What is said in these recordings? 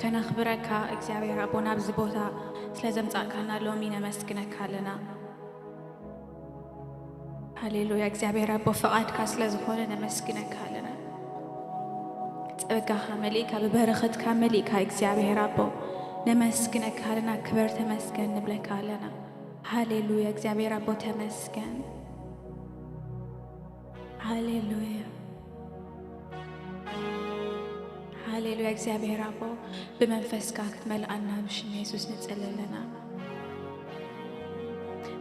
ከነኽብረካ እግዚኣብሔር ኣቦ ናብዚ ቦታ ስለ ዘምጻእካና ሎሚ ነመስግነካ ኣለና። ሃሌሉያ። እግዚኣብሔር ኣቦ ፍቓድካ ስለ ዝኾነ ነመስግነካ ኣለና። ጸጋኻ መሊእካ ብበረኸትካ መሊእካ እግዚኣብሔር ኣቦ ነመስግነካ ኣለና። ክበር ተመስገን ንብለካ ኣለና። ሃሌሉያ። እግዚኣብሔር ኣቦ ተመስገን። ሃሌሉያ። ሃሌሉያ። እግዚኣብሔር ኣቦ ብመንፈስካ ክትመልኣና ብሽም የሱስ ንጽሊ ኣለና።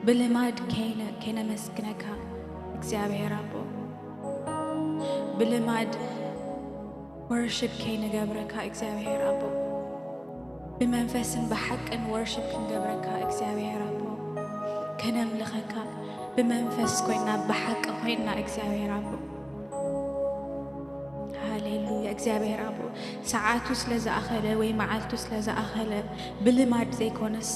ብልማድ ከይነ- ከይነመስግነካ እግዚኣብሔር ኣቦ፣ ብልማድ ወርሽፕ ከይንገብረካ እግዚኣብሔር ኣቦ፣ ብመንፈስን ብሓቅን ወርሽፕ ክንገብረካ እግዚኣብሔር ኣቦ፣ ከነምልኸካ ብመንፈስ ኮይና ብሓቂ ኮይና እግዚኣብሔር ኣቦ። ሃሌሉያ። እግዚኣብሔር ኣቦ ሰዓቱ ስለ ዝኣኸለ ወይ መዓልቱ ስለ ዝኣኸለ ብልማድ ዘይኮነስ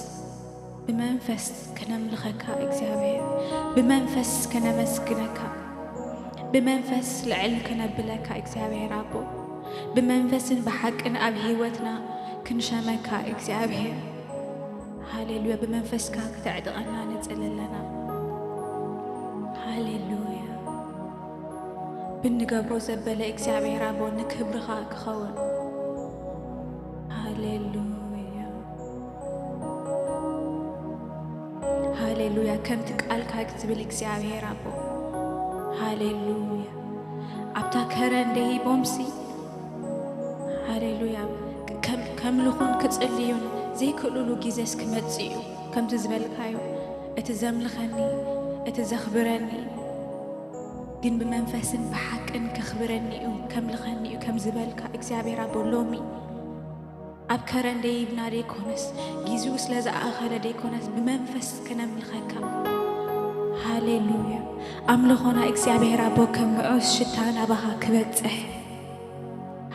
ብመንፈስ ከነምልኸካ እግዚኣብሔር፣ ብመንፈስ ከነመስግነካ፣ ብመንፈስ ልዕል ከነብለካ እግዚኣብሔር ኣቦ፣ ብመንፈስን ብሓቅን ኣብ ህይወትና ክንሸመካ እግዚኣብሔር። ሃሌሉያ። ብመንፈስካ ክተዕጥቐና ንጽሊ ኣለና። ሃሌሉያ። ብንገብሮ ዘበለ እግዚኣብሔር ኣቦ ንክብርኻ ክኸውን። ሃሌሉያ። ሃሌሉያ። ከምቲ ቃልካ ዝብል እግዚኣብሔር ኣቦ፣ ሃሌሉያ። ኣብታ ከረን ደይቦምሲ፣ ሃሌሉያ፣ ከም- ከምልኹን ክጽልዩን ዘይክእሉሉ ግዜስ ክመጽእ እዩ። ከምቲ ዝበልካዮ እቲ ዘምልኸኒ፣ እቲ ዘኽብረኒ ግን ብመንፈስን ብሓቅን ከኽብረኒ እዩ፣ ከምልኸኒ እዩ ከም ዝበልካ እግዚኣብሔር ኣቦ ሎሚ ኣብ ከረን ደይብና ደይኮነስ፣ ጊዜኡ ስለ ዝኣኸለ ደይኮነስ፣ ብመንፈስ ከነምልኸካ። ሃሌሉያ። ኣምልኾና እግዚኣብሔር ኣቦ ከም ምዑስ ሽታ ናባኻ ክበጽሕ።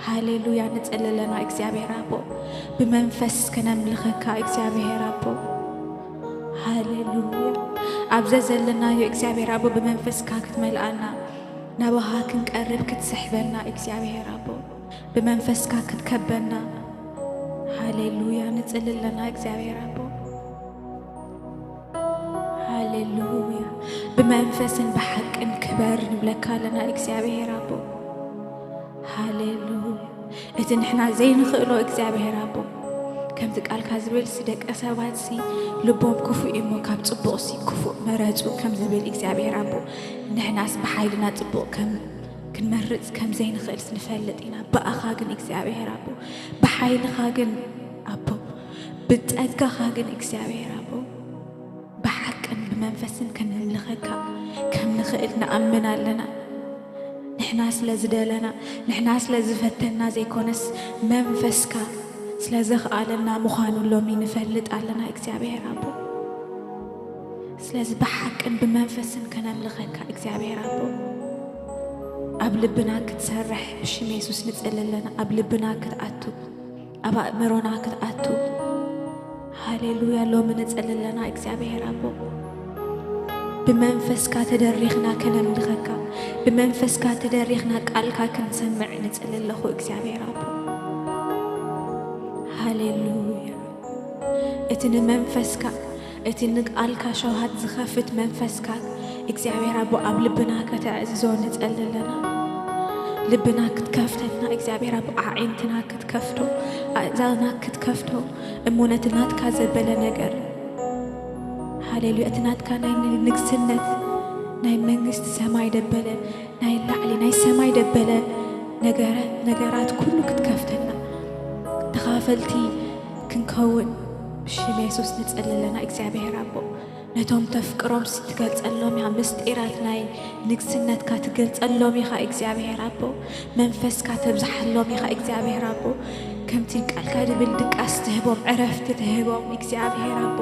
ሃሌሉያ። ንጽሊ ኣለና እግዚኣብሔር ኣቦ፣ ብመንፈስ ከነምልኸካ እግዚኣብሔር ኣቦ። ሃሌሉያ። ኣብዘ ዘለናዮ እግዚኣብሔር ኣቦ ብመንፈስካ ክትመልኣና፣ ናባኻ ክንቀርብ ክትስሕበና እግዚኣብሔር ኣቦ፣ ብመንፈስካ ክትከበና። ሃሌሉያ። ንጽሊ ኣለና እግዚኣብሔር ኣቦ። ሃሌሉያ። ብመንፈስን ብሓቅን ክበር ንብለካ ኣለና እግዚኣብሔር ኣቦ። ሃሌሉያ። እቲ ንሕና ዘይንኽእሎ እግዚኣብሔር ኣቦ፣ ከምቲ ቃልካ ዝብል ሲ ደቂ ሰባት ሲ ልቦም ክፉእ እዩ እሞ ካብ ጽቡቕ ሲ ክፉእ መረጹ ከም ዝብል እግዚኣብሔር ኣቦ፣ ንሕናስ ብሓይልና ጽቡቕ ከም ክንመርጽ ከም ዘይንኽእል ንፈልጥ ኢና። ብኣኻ ግን እግዚኣብሔር ኣቦ፣ ብሓይልኻ ግን ኣቦ፣ ብጸጋኻ ግን እግዚኣብሔር ኣቦ፣ ብሓቅን ብመንፈስን ከነምልኸካ ከም ንኽእል ንኣምን ኣለና። ንሕና ስለ ዝደለና፣ ንሕና ስለ ዝፈተና ዘይኮነስ፣ መንፈስካ ስለ ዘኽኣለና ምዃኑ ሎሚ ንፈልጥ ኣለና እግዚኣብሔር ኣቦ። ስለዚ ብሓቅን ብመንፈስን ከነምልኸካ እግዚኣብሔር ኣቦ፣ ኣብ ልብና ክትሰርሕ ብሽም የሱስ ንጽሊ ኣለና። ኣብ ልብና ክትኣቱ፣ ኣብ ኣእምሮና ክትኣቱ። ሃሌሉያ። ሎሚ ንጽሊ ኣለና እግዚኣብሔር ኣቦ፣ ብመንፈስካ ተደሪኽና ከነምልኸካ፣ ብመንፈስካ ተደሪኽና ቃልካ ክንሰምዕ ንጽሊ ኣለኹ እግዚኣብሔር ኣቦ። ሃሌሉያ። እቲ ንመንፈስካ፣ እቲ ንቃልካ ሸውሃት ዝኸፍት መንፈስካ እግዚኣብሔር ኣቦ ኣብ ልብና ከተዕዝዞ ንጸሊ ኣለና። ልብና ክትከፍተልና እግዚኣብሔር ኣቦ፣ ኣዒንትና ክትከፍቶ፣ ኣእዛና ክትከፍቶ፣ እሞ ነቲ ናትካ ዘበለ ነገር፣ ሃሌሉያ፣ እቲ ናትካ ናይ ንግስነት፣ ናይ መንግስቲ ሰማይ ደበለ፣ ናይ ላዕሊ ናይ ሰማይ ደበለ ነገረ- ነገራት ኩሉ ክትከፍተልና ተኻፈልቲ ክንከውን ብሽም የሱስ ንጸሊ ኣለና። እግዚኣብሔር ኣቦ፣ ነቶም ተፍቅሮም ሲ ትገልጸሎም ኢኻ፣ ምስጢራት ናይ ንግስነትካ ትገልጸሎም ኢኻ እግዚኣብሔር ኣቦ፣ መንፈስካ ተብዝሓሎም ኢኻ እግዚኣብሔር ኣቦ። ከምቲ ቃልካ ድብል ድቃስ ትህቦም፣ ዕረፍቲ ትህቦም እግዚኣብሔር ኣቦ።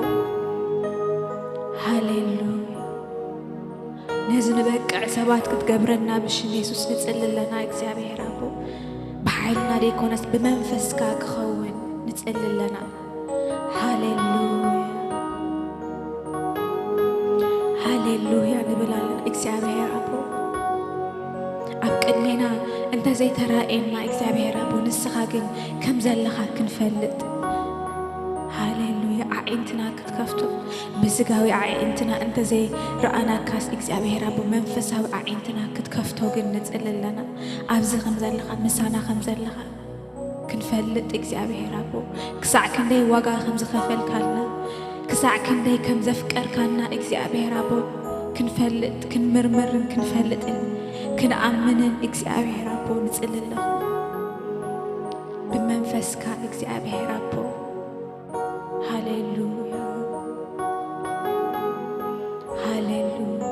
ሃሌሉያ። ነዚ ንበቅዕ ሰባት ክትገብረና ብሽም የሱስ ንጽሊ ኣለና እግዚኣብሔር ኣቦ። ብሓይልና ደይኮነስ ብመንፈስካ ክኸውን ንጽሊ ኣለና። ሃሌሉያ። ሃሌሉያ ንብል ኣለና እግዚኣብሔር ኣቦ። ኣብ ቅድሜና እንተዘይተራእየና እግዚኣብሔር ኣቦ፣ ንስኻ ግን ከም ዘለኻ ክንፈልጥ፣ ሃሌሉያ፣ ኣዒንትና ክትከፍቶ፣ ብስጋዊ ኣዒንትና እንተዘይረኣናካስ እግዚኣብሔር ኣቦ፣ መንፈሳዊ ኣዒንትና ክትከፍቶ ግን ንጽሊ ኣለና። ኣብዚ ከም ዘለኻ፣ ምሳና ከም ዘለኻ ክንፈልጥ እግዚኣብሔር ኣቦ፣ ክሳዕ ክንደይ ዋጋ ከም ዝኸፈልካልና፣ ክሳዕ ክንደይ ከም ዘፍቀርካና እግዚኣብሔር ኣቦ ክንፈልጥ፣ ክንምርምርን ክንፈልጥን ክንኣምንን እግዚኣብሔር ኣቦ ንጽሊ ኣለኹ። ብመንፈስካ እግዚኣብሔር ኣቦ። ሃሌሉያ፣ ሃሌሉያ።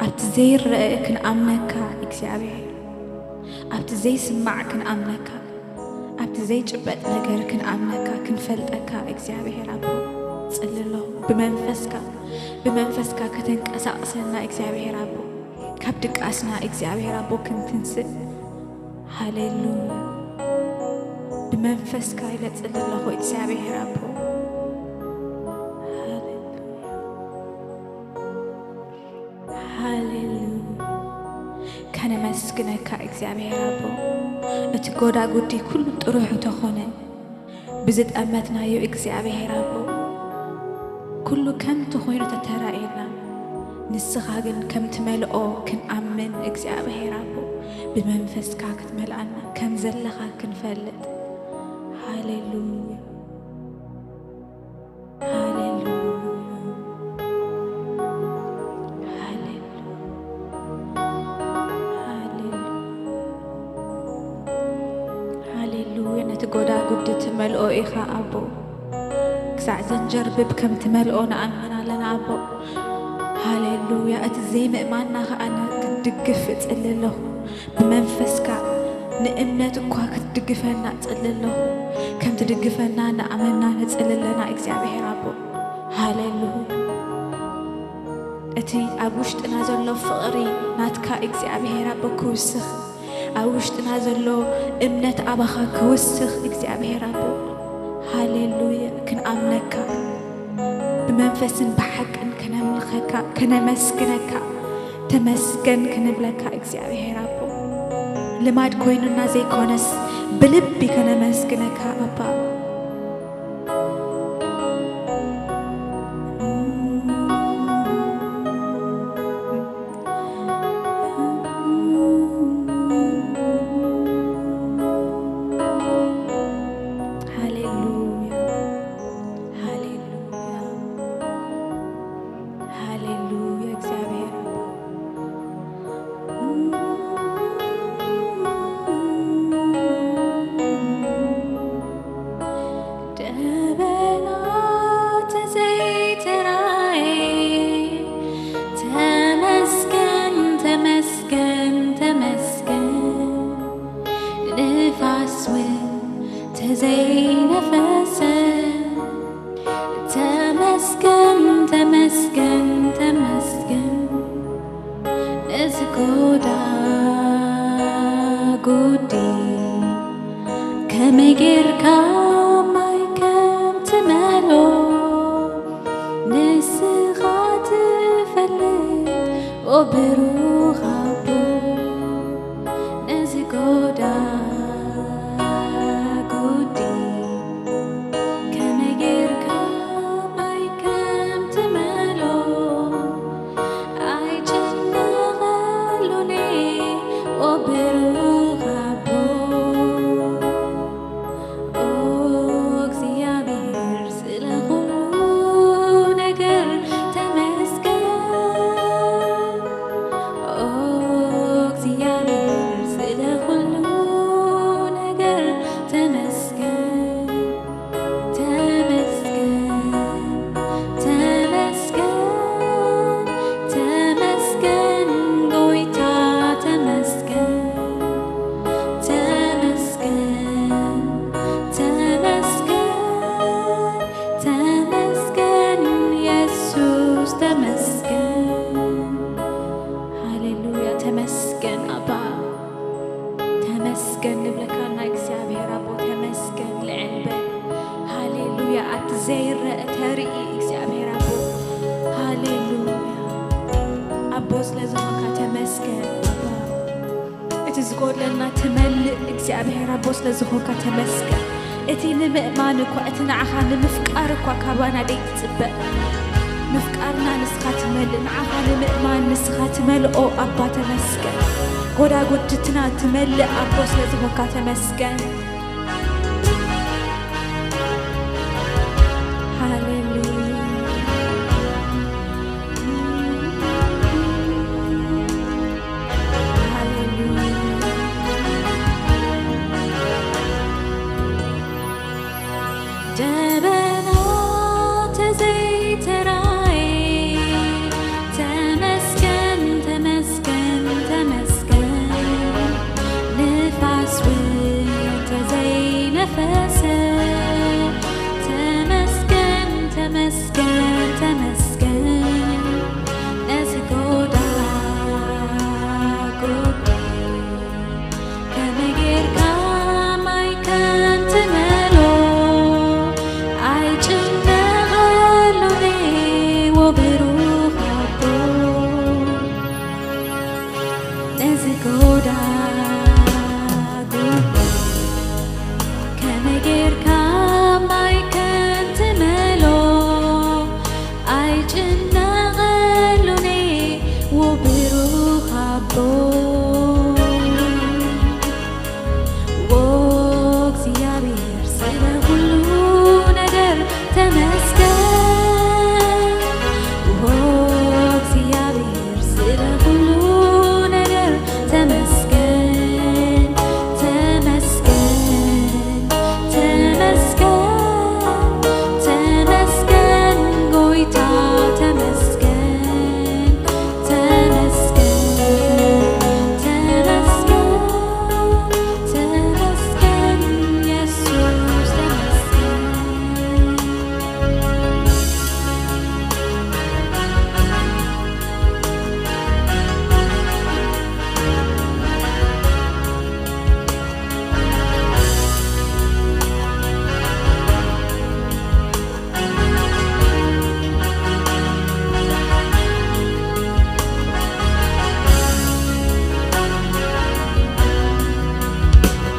ኣብቲ ዘይረአ ክንኣምነካ እግዚኣብሔር፣ ኣብቲ ዘይስማዕ ክንኣምነካ፣ ኣብቲ ዘይጭበጥ ነገር ክንኣምነካ፣ ክንፈልጠካ እግዚኣብሔር ኣቦ ጽሊ ኣለኹ። ብመንፈስካ፣ ብመንፈስካ ከተንቀሳቕሰና እግዚኣብሔር ኣቦ፣ ካብ ድቃስና እግዚኣብሔር ኣቦ ክንትንስእ። ሃሌሉያ። ብመንፈስካ ኢለ ጽሊ ኣለኹ እግዚኣብሔር ኣቦ። ሃሌሉያ። ሃሌሉያ። ከነመስግነካ እግዚኣብሔር ኣቦ። እቲ ጎዳጉዲ ኩሉ ጥሩሑ ተኾነ፣ ብዝጠመትናዮ እግዚኣብሔር ኣቦ፣ ኩሉ ከንቱ ኮይኑ ተተራእየና፣ ንስኻ ግን ከም ትመልኦ ክንኣምን እግዚኣብሔር ኣቦ፣ ብመንፈስካ ክትመልኣና፣ ከም ዘለኻ ክንፈልጥ። ሃሌሉያ። ሃሌሉያ። ሃሌሉያ። ሃሌሉያ። ሃሌሉያ። ነቲ ጎዳጉዲ ትመልኦ ኢኻ ኣቦ። ክሳዕ ዘንጀርብብ ከም ትመልኦ ንኣምን ኣለና ኣቦ። ሃሌሉያ። እቲ ዘይምእማንና ኸኣ ን-፣ ክትድግፍ እጽሊ ኣለኹ። ብመንፈስካ ንእምነት እኳ ክትድግፈና እጽሊ ኣለኹ። ከም ትድግፈና እናኣመንና ንጽሊ ኣለና እግዚኣብሔር ኣቦ። ሃሌሉያ። እቲ ኣብ ውሽጥና ዘሎ ፍቕሪ ናትካ እግዚኣብሔር ኣቦ ክውስኽ፣ ኣብ ውሽጥና ዘሎ እምነት ኣባኻ ክውስኽ እግዚኣብሔር ኣቦ። ሃሌሉያ። ክንኣምነካ ብመንፈስን ብሓቅን ከነምልኸካ፣ ከነመስግነካ፣ ተመስገን ክንብለካ እግዚኣብሔር ኣቦ። ልማድ ኮይኑና ዘይኮነስ ብልቢ ከነመስግነካ ኣባ። ሃሌሉያ፣ ሃሌሉያ፣ ሃሌሉያ። እግዚኣብሔር ደበና ተዘይተራእየ፣ ተመስገን፣ ተመስገን፣ ተመስገን። ንፋስ እውን ተዘይነፈሰ፣ ተመስገን፣ ተመስገን፣ ተመስገን። ነዚ ጎዳጉዲ ከመይ ጌርካ ማይ ከም ትመልኦ ንስኻ ትፈልጥ፣ ኦ ብሩኽ ኣቦ። ነዚ ጎዳጉዲ ከመይ ጌርካ ማይ ከም ትመልኦ ኣይጨነቐሉኒ፣ ኦ ብሩኽ ኣቦ። ኦ እግዚኣብሔር፣ ስለ ኩሉ ነገር ተመስገን። ኦ እግዚኣብሔር፣ ስለ ኩሉ ነገር ተመስገን። ተመስገን፣ ተመስገን፣ ተመስገን ጎይታ፣ ተመስገን። ተመስገን፣ ተመስገን፣ ተመስገን የሱስ፣ ተመስገን። ሃሌሉያ፣ ተመስገን ኣባ፣ ተመስገን ንብለካ፣ ናይ እግዚኣብሔር ኣቦ፣ ተመስገን። ልዕል በል። ሃሌሉያ፣ ኣቲ ዘይረአ ተርኢ እግዚኣብሔር ኣቦ። ሃሌሉያ፣ ኣቦ ስለ ዝኾንካ ተመስገን ኣባ። ዝጎድለና ትመልእ እግዚኣብሔር ኣቦ ስለ ዝኾንካ ተመስገን። እቲ ንምእማን እኳ፣ እቲ ንዓኻ ንምፍቃር እኳ ካባና ደይትጽበ። ምፍቃርና ንስኻ ትመልእ፣ ንዓኻ ንምእማን ንስኻ ትመልኦ ኣባ ተመስገን። ጎዳጉድትና ትመልእ ኣቦ ስለ ዝኾንካ ተመስገን። ሃሌሉያ። ሃሌሉያ። ደበና ተዘይተራእየ፣ ተመስገን፣ ተመስገን፣ ተመስገን። ንፋስ እውን ተዘይነፈሰ፣ ተመስገን፣ ተመስገን፣ ተመስገን። ነዚ ጎዳጉዲ ከመይ ጌርካ ማይ ከም ትመልኦ ኣይጭነቐሉን እየ ብሩኽ ኣቦ። ነዚ ጎዳጉዲ ከመይ ጌርካ ማይ ከም ትመልኦ ኣይጭነቐሉን እየ ብሩኽ ኣቦ። ዎ እግዚኣብሔር ስለ ኩሉ ነገር ተመስገን። ዎ እግዚኣብሔር ስለ ኩሉ ነገር ተመስገን፣ ተመስገን፣ ተመስገን፣ ተመስገን ጎይታ ተመስገን፣ ተመስገን፣ ተመስገን፣ ተመስገን የሱስ ተመስገን።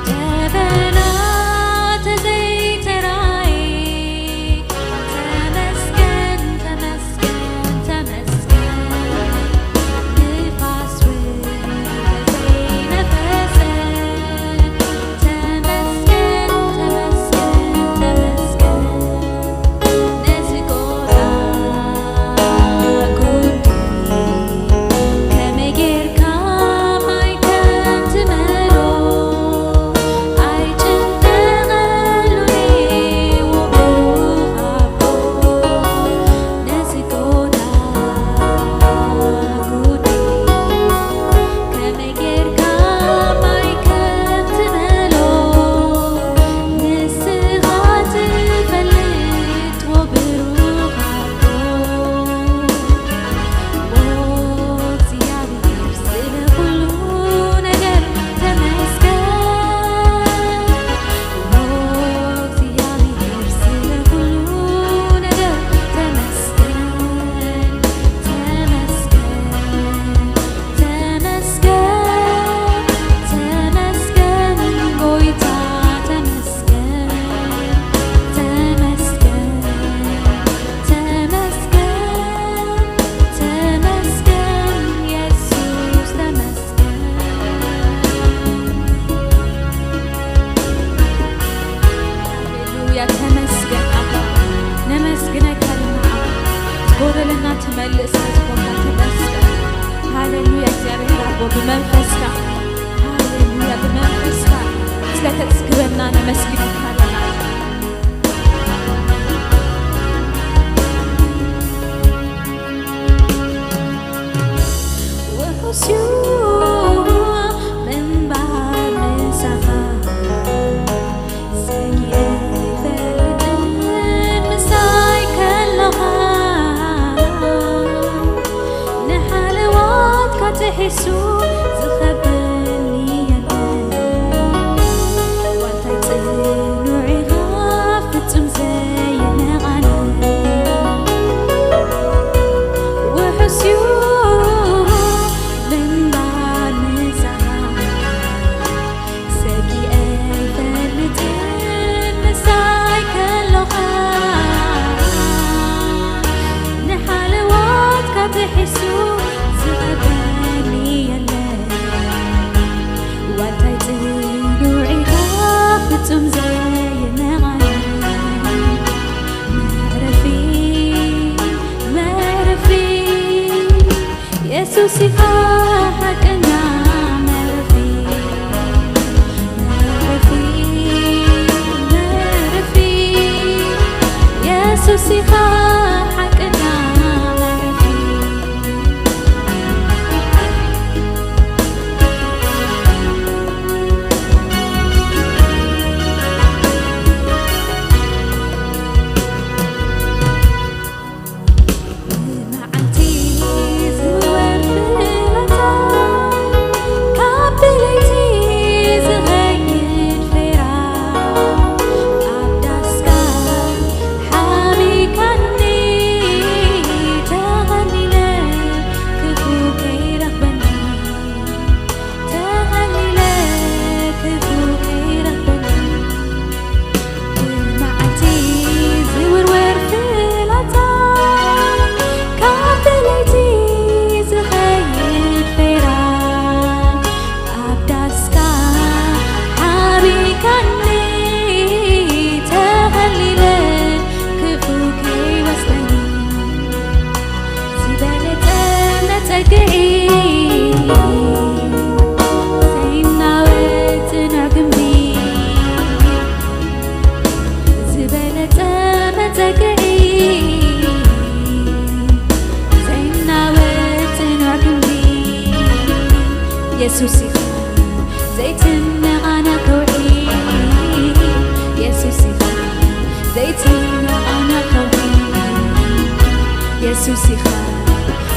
ደበና ተዘይተራእየ፣ ተመስገን፣ ተመስገን፣ ተመስገን። ንፋስ እውን ተዘይነፈሰ፣ ተመስገን፣ ተመስገን፣ ተመስገን። ነዚ ጎዳጉዲ ከመይ ጌርካ ማይ ከም ትመልኦ ኣይጭነቐሉን እየ ብሩኽ ኣቦ። ነዚ ጎዳጉዲ ከመይ ጌርካ ማይ ከም ትመልኦ ንስኻ ትፈልጥ ብሩኽ ኣቦ። ዎ እግዚኣብሔር ስለ ኩሉ ነገር ተመስገን። ዎ እግዚኣብሔር ስለ ኩሉ ነገር ተመስገን፣ ተመስገን፣ ተመስገን፣ ተመስገን ጎይታ ተመስገን፣ ተመስገን፣ ተመስገን፣ ተመስገን የሱስ ተመስገን። ሃሌሉያ፣ ተመስገን ኣባ፣ ነመስግነካ ኣለና ኣባ። ዝጎደለና ትመልእ ስለ ዝኾንካ ተመስገን። ሃሌሉያ፣ እግዚኣብሔር ኣቦ ብመንፈስካ፣ ሃሌሉያ፣ ብመንፈስካ ስለ ተጽግበና ነመስግነካ ኣለና። ውሑስ እዩ ምንባር ምሳኻ፣ ሰጊኤ ኣይፈልጥን ምሳይ ከለኻ። ንሓለዋትካ ጥሒሱ ዝኸበኒ የለን። ዋልታይ ጽኑዕ ኢኻ ፍጹም ዘይነቓነቕ። ውሑስ እዩ ምንባር ምሳኻ፣ ኢኻ ሓቀኛ መዕረፊ፣ መዕረፊ፣ መዕረፊ። የሱስ ኢኻ ሓቀኛ መዕረፊ። ብመዓልቲ ዝወርድ ፍላጻ፣ ካብ ብለይቲ ዝኸይድ ፌራ፣ ኣብ ዳስካ ሓቢካኒ፣ ተኸሊለ ክፉ ከይረኽበኒ። ተኸሊለ ክፉ ከይረኽበኒ፣ ብመዓልቲ ዝውርወር ፍላጻ፣ ካብ ብለይቲ ዝኸይድ ፌራ፣ ኣብ ዳስካ ሓቢካኒ፣ ተኸሊለ ክፉ ከይወስደኒ። ዝበለጸ መጸግዒ ዘይናወጽ ጽኑዕ ግምቢ። ዝበለጸ መጸግዒ ዘይናወጽ ጽኑዕ ግምቢ። የሱስ ኢኻ ዘይትነቓነቕ ከውሒ። የሱስ ኢኻ ዘይትነቓነቕ ከውሒ። የሱስ ኢኻ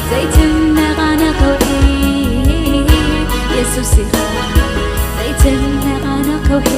ዘይትነቓነቕ ከውሒ። የሱስ ኢኻ ዘይትነቓነቕ ከውሒ።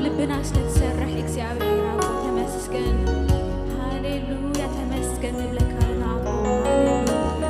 ልብና ስለትሰርሕ እግዚኣብሔር ኣቦ ተመስገን። ሃሌሉያ ተመስገን ንብለካ ኣለና ኣቦ። ሃሌሉያ።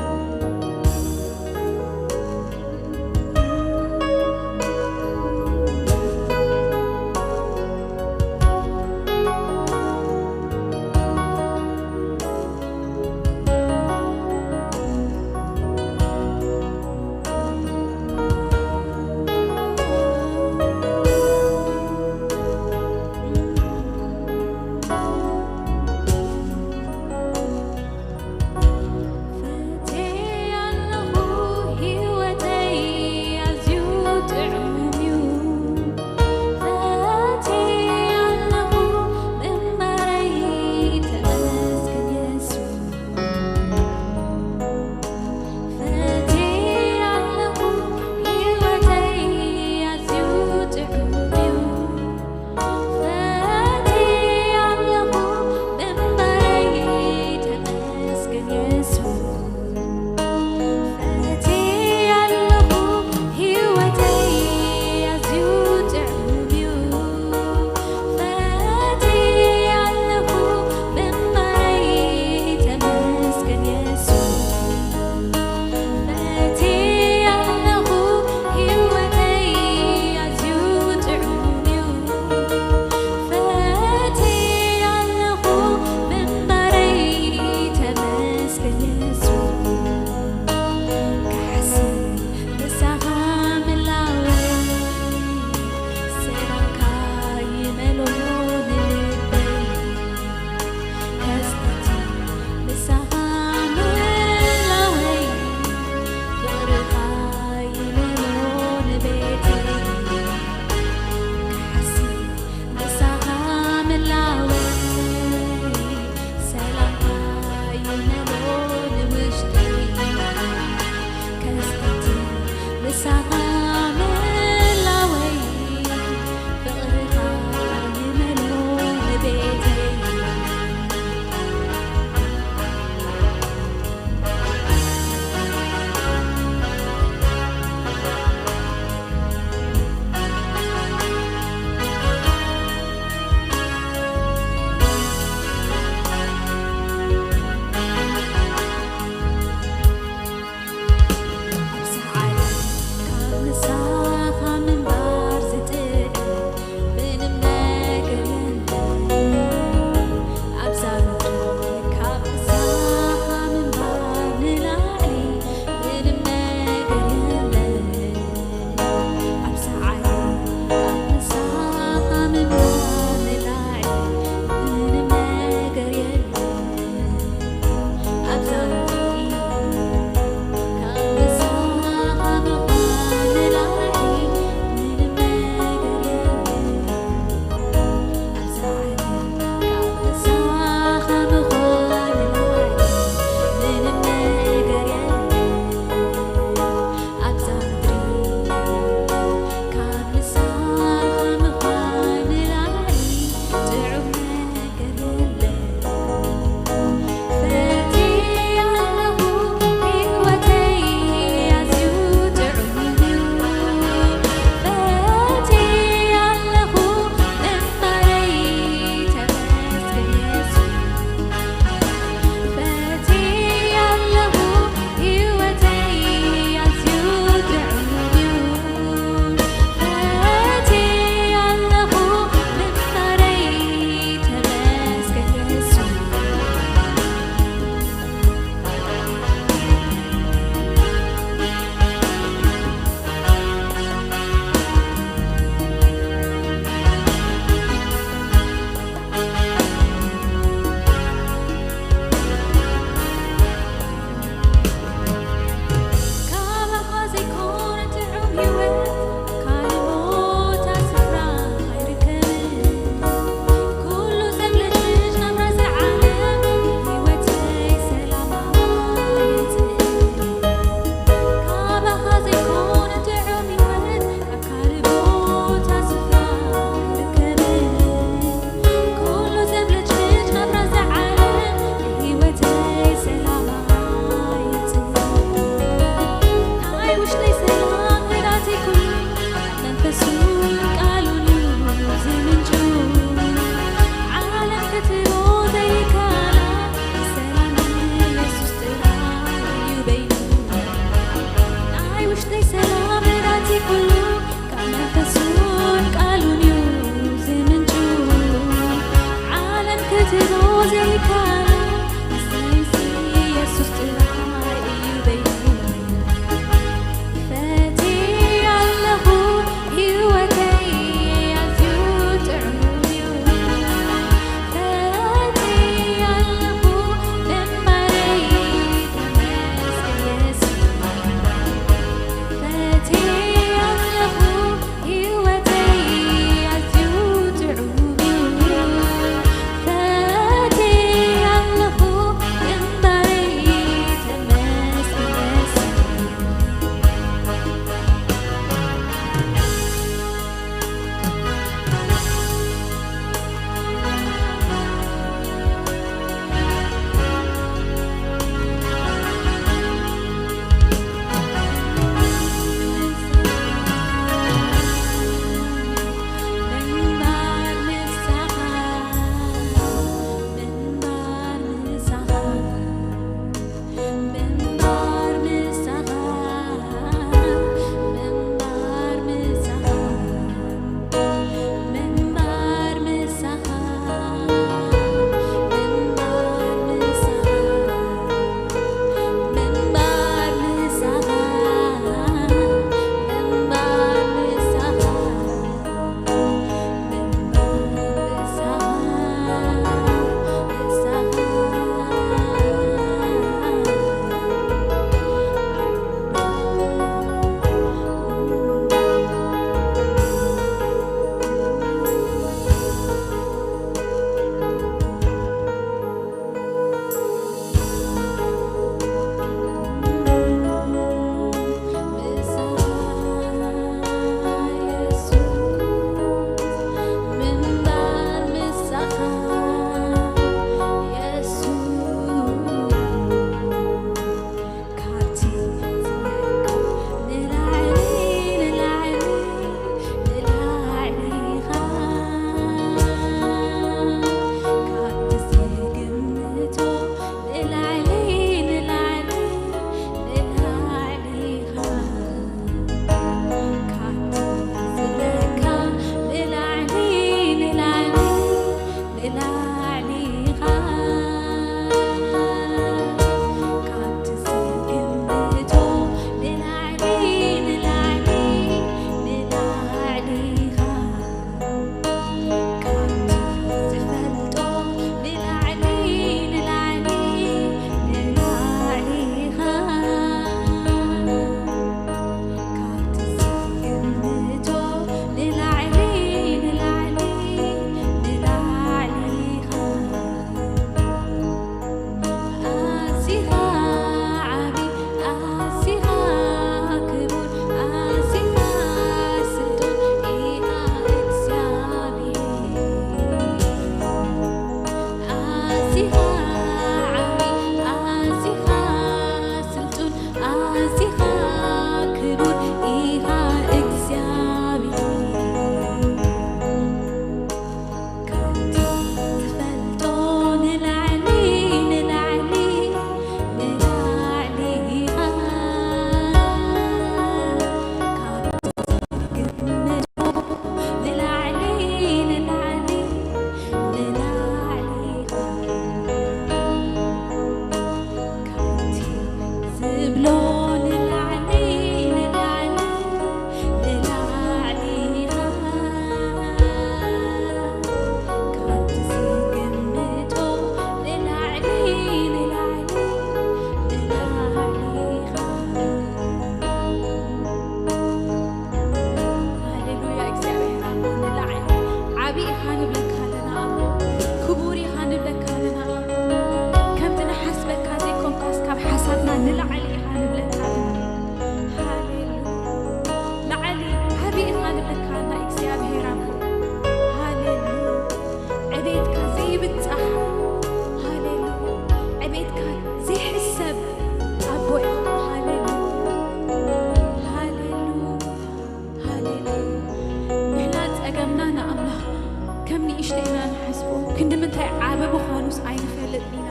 ንእሽተይ ኢና ንሓስቦ፣ ክንዲ ምንታይ ዓቢ ምዃኑስ ኣይንፈልጥን ኢና።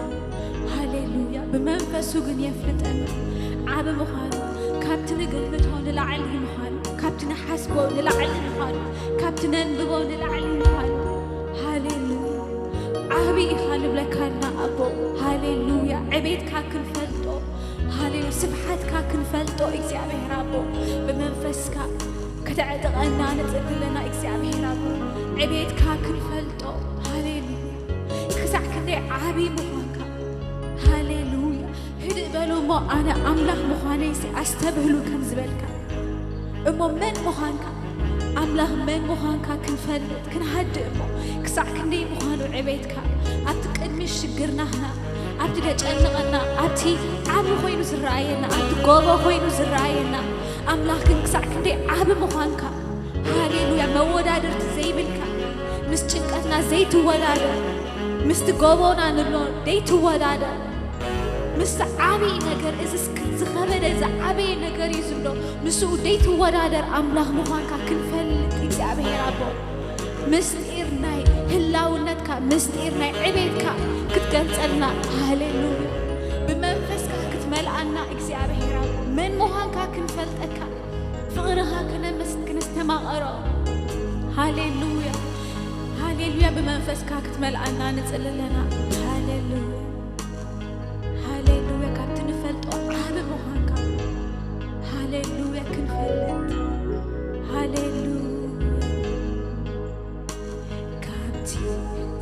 ሃሌሉያ! ብመንፈሱ ግን የፍልጠና ዓቢ ምዃኑ። ካብቲ ንግምቶ ንላዕሊ ምዃኑ፣ ካብቲ ንሓስቦ ንላዕሊ ምዃኑ፣ ካብቲ ነንብቦ ንላዕሊ ምዃኑ። ሃሌሉያ! ዓቢ ኢኻ ንብለካ ኣለና ኣቦ። ሃሌሉያ! ዕቤትካ ክንፈልጦ፣ ሃሌሉያ! ስፍሓትካ ክንፈልጦ እግዚኣብሔር ኣቦ፣ ብመንፈስካ ከተዕጥቐና ንጽሊ ኣለና እግዚኣብሔር ኣቦ። ዕቤትካ ክንፈልጦ፣ ሃሌሉያ! ክሳዕ ክንደይ ዓቢ ምዃንካ፣ ሃሌሉያ! ህድእ በሉ እሞ ኣነ ኣምላኽ ምዃነይሲ ኣስተብህሉ ከም ዝበልካ እሞ መን ምዃንካ፣ ኣምላኽ መን ምዃንካ ክንፈልጥ ክንሃድእ እሞ ክሳዕ ክንደይ ምዃኑ ዕቤትካ ኣብቲ ቅድሚ ሽግርናህና፣ ኣብቲ ደጨንቐና፣ ኣብቲ ዓቢ ኮይኑ ዝረኣየና፣ ኣብቲ ጎቦ ኮይኑ ዝረኣየና ኣምላኽ ግን ክሳዕ ክንደይ ዓቢ ምዃንካ፣ ሃሌሉያ፣ መወዳድርቲ ዘይብልካ፣ ምስ ጭንቀትና ዘይትወዳደር፣ ምስቲ ጎቦና ንብሎ ዘይትወዳደር፣ ምስ ዓብዪ ነገር፣ እዚ እስክ-፣ ዝኸበደ ዝዓበየ ነገር እዩ ዝብሎ፣ ምስኡ ዘይትወዳደር ኣምላኽ ምዃንካ ክንፈልጥ እግዚኣብሔር ኣቦ፣ ምስጢር ናይ ህላውነትካ፣ ምስጢር ናይ ዕቤትካ ክትገልጸልና። ሃሌሉያ። ብመንፈስካ ክትመልኣና እግዚኣብሔር ኣቦ፣ መን ምዃንካ ክንፈልጠካ፣ ፍቕርኻ ክነመስ-፣ ክነስተማቐሮ። ሃሌሉያ። ሃሌሉያ። ብመንፈስካ ክትመልኣና ንጽሊ ኣለና። ሃሌሉያ። ሃሌሉያ። ካብቲ ንፈልጦ ዓቢ ምዃንካ፣ ሃሌሉያ፣ ክንፈልጥ። ሃሌሉያ። ካብቲ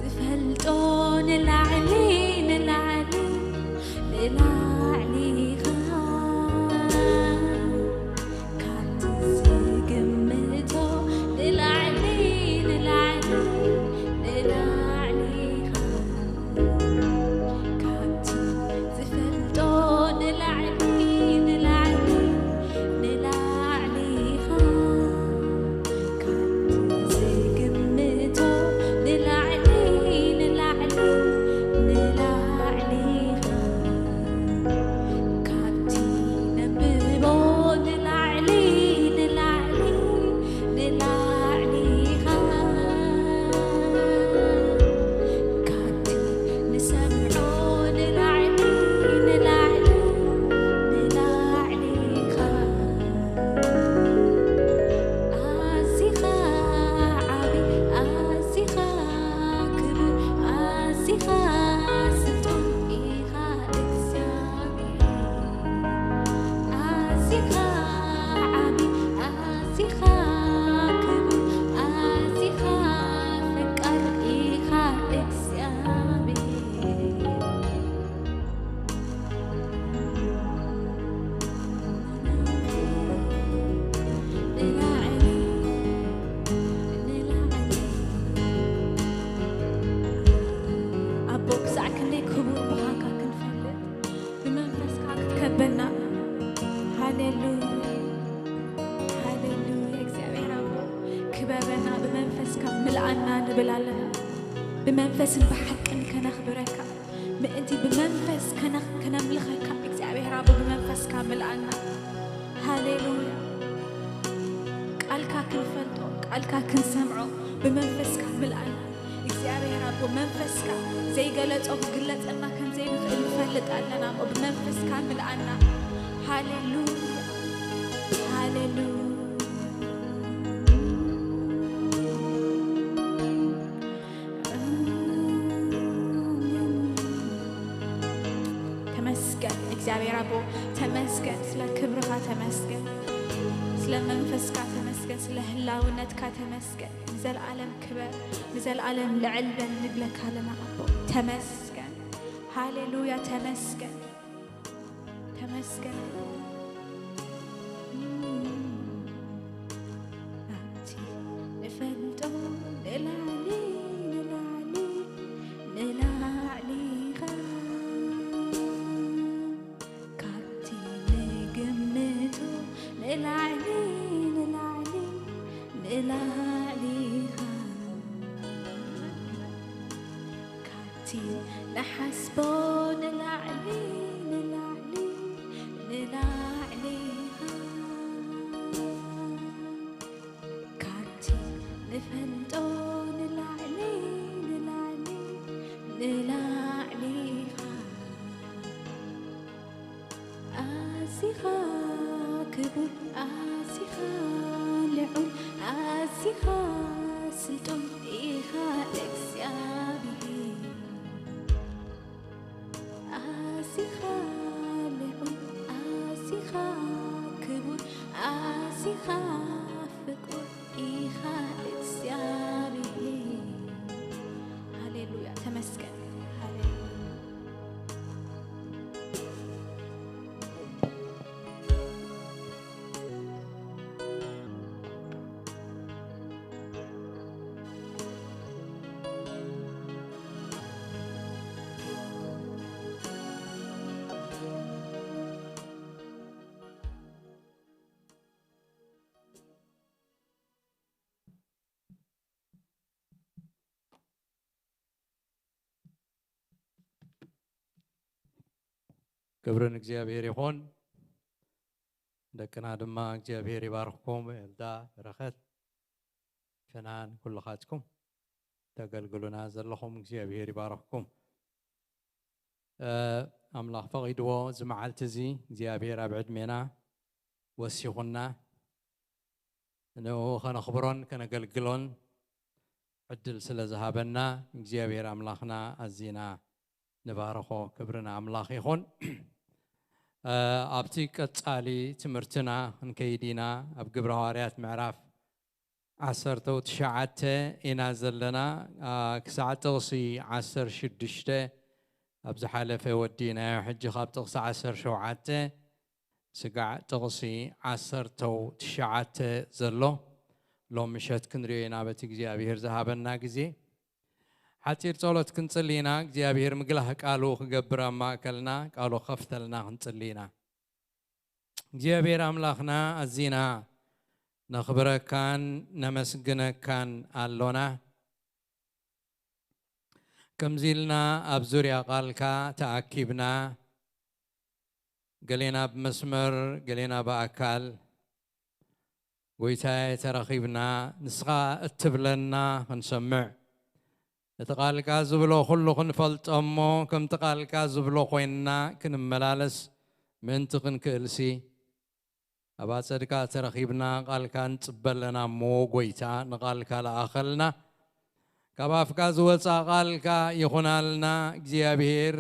ዝፈልጦ ንላዕሊ፣ ንላዕሊ፣ ንላዕሊ ኢኻ። ካብቲ ዝግምቶ ንላዕሊ፣ ንላዕሊ፣ ንላዕሊ ኢኻ። ካብቲ ዝፈልጦ ንላዕሊ፣ ንላዕሊ፣ ንላዕሊ ኢኻ። ካብቲ ዝግምቶ ንላዕሊ፣ ንላዕሊ፣ ንላዕሊ ኢኻ። ካብቲ ነንብቦ ንላዕሊ፣ ንላዕሊ፣ ንላዕሊ ኢኻ። ካብቲ ንሰምዖ ንላዕሊ፣ ንላዕሊ፣ ንላዕሊ ኢኻ። ኣዚኻ ዓቢ፣ ኣዚኻ ክቡር፣ ኣዚኻ ስልጡን ኢኻ እግዚኣብሔር። ኣዚኻ ዓቢ፣ ኣዚኻ ክቡር፣ ኣዚኻ ፈቃር ኢኻ እግዚኣብሔር። ኣቦ፣ ክሳዕ ክንደይ ክቡር ምዃንካ ክንፈልጥ፣ ብመንፈስካ ክትከበና። ሃሌሉያ፣ ሃሌሉያ። እግዚኣብሔር ኣቦ፣ ክበበና፣ ብመንፈስካ ምልኣና ንብል ኣለና። ብመንፈስን ብሓቅን ከነኽብረካ ምእንቲ ብመንፈስ ከነ-፣ ከነምልኸካ እግዚኣብሔር ኣቦ ብመንፈስካ ምልኣና። ሃሌሉያ። ቃልካ ክንፈልጦ፣ ቃልካ ክንሰምዖ ብመንፈስካ ምልኣና። እግዚኣብሔር ኣቦ መንፈስካ ዘይገለጾ ክግለጸልና ከም ዘይንኽእል ንፈልጥ ኣለና እሞ ብመንፈስካ ምልኣና። ሃሌሉያ። ሃሌሉያ። ተመስገን እግዚኣብሔር ኣቦ፣ ተመስገን ስለ ክብርኻ፣ ተመስገን ስለ መንፈስካ፣ ተመስገን ስለ ህላውነትካ፣ ተመስገን። ንዘለኣለም ክበር፣ ንዘለኣለም ልዕል በል ንብለካ ኣለና ኣቦ። ተመስገን። ሃሌሉያ፣ ተመስገን። ተመስገን። ናብቲ ንፈልጦ ንላዕሊ፣ ንላዕሊ፣ ንላዕሊ ኢኻ። ካብቲ ንግምቶ ንላዕሊ፣ ንላዕሊ፣ ንላዕሊ ኢኻ። ካብቲ ንሓስቦ ንላዕሊ፣ ንላዕሊ፣ ንላዕሊ ኢኻ። ካብቲ ንፈልጦ ንላዕሊ፣ ላዕሊኻ ኣዚኻ ክቡር፣ ኣዚኻ ልዑል፣ ኣዚኻ ስልጡን ኢኻ እግዚኣብሔር። ኣዚኻ ልዑል፣ ኣዚኻ ክቡር፣ ኣዚኻ ፍቁር ኢኻ እግዚኣብሔር። ሃሌሉያ፣ ተመስገን። ሃሌሉያ። ክብሪ ንእግዚኣብሔር ይኹን። ደቅና ድማ እግዚኣብሔር ይባርኽኩም። ኤልዳ፣ በረኸት፣ ፍናን፣ ኩልኻትኩም ተገልግሉና ዘለኹም እግዚኣብሔር ይባርኽኩም። እ፣ ኣምላኽ ፈቒድዎ እዚ መዓልቲ እዚ እግዚኣብሔር ኣብ ዕድሜና ወሲኹና ንኡ ከነኽብሮን ከነገልግሎን ዕድል ስለ ዝሃበና እግዚኣብሔር ኣምላኽና ኣዚና ንባርኾ። ክብሪ ንኣምላኽ ይኹን። እ፣ ኣብቲ ቀጻሊ ትምህርትና ክንከይድ ኢና። ኣብ ግብረ ሃዋርያት ምዕራፍ ዓሰርተ ትሽዓተ ኢና ዘለና። እ፣ ክሳዕ ጥቕሲ ዓሰርተ ሽዱሽተ ኣብ ዝሓለፈ ወዲናዮ። ሕጂ ካብ ጥቕሲ ዓሰርተ ሸውዓተ ስጋዕ ጥቕሲ ዓሰርተ ትሽዓተ ዘሎ ሎም ምሸት ክንሪኦ ኢና፣ በቲ እግዚኣብሔር ዝሃበና ግዜ። ሓጺር ጸሎት ክንጽሊ ኢና። እግዚኣብሔር ምግላህ ቃሉ ክገብር ኣብ ማእከልና፣ ቃሉ ከፍተልና ክንጽሊ ኢና። እግዚኣብሔር ኣምላኽና፣ ኣዚና ነኽብረካን ነመስግነካን ኣሎና። ከምዚ ኢልና ኣብ ዙርያ ቃልካ ተኣኪብና፣ ገሌና ብመስመር፣ ገሌና ብኣካል፣ ጎይታዬ፣ ተረኺብና፣ ንስኻ እትብለና ክንሰምዕ፣ እቲ ቃልካ ዝብሎ ኩሉ ክንፈልጦ እሞ፣ ከምቲ ቃልካ ዝብሎ ኮይንና ክንመላለስ ምእንቲ ክንክእልሲ፣ ኣብ ኣጸድካ ተረኺብና ቃልካ ንጽበ ኣለና እሞ፣ ጎይታ፣ ንቃልካ ለኣኸልና። ካብ ኣፍካ ዝወጻ ቃልካ ይኹናልና። እግዚኣብሔር፣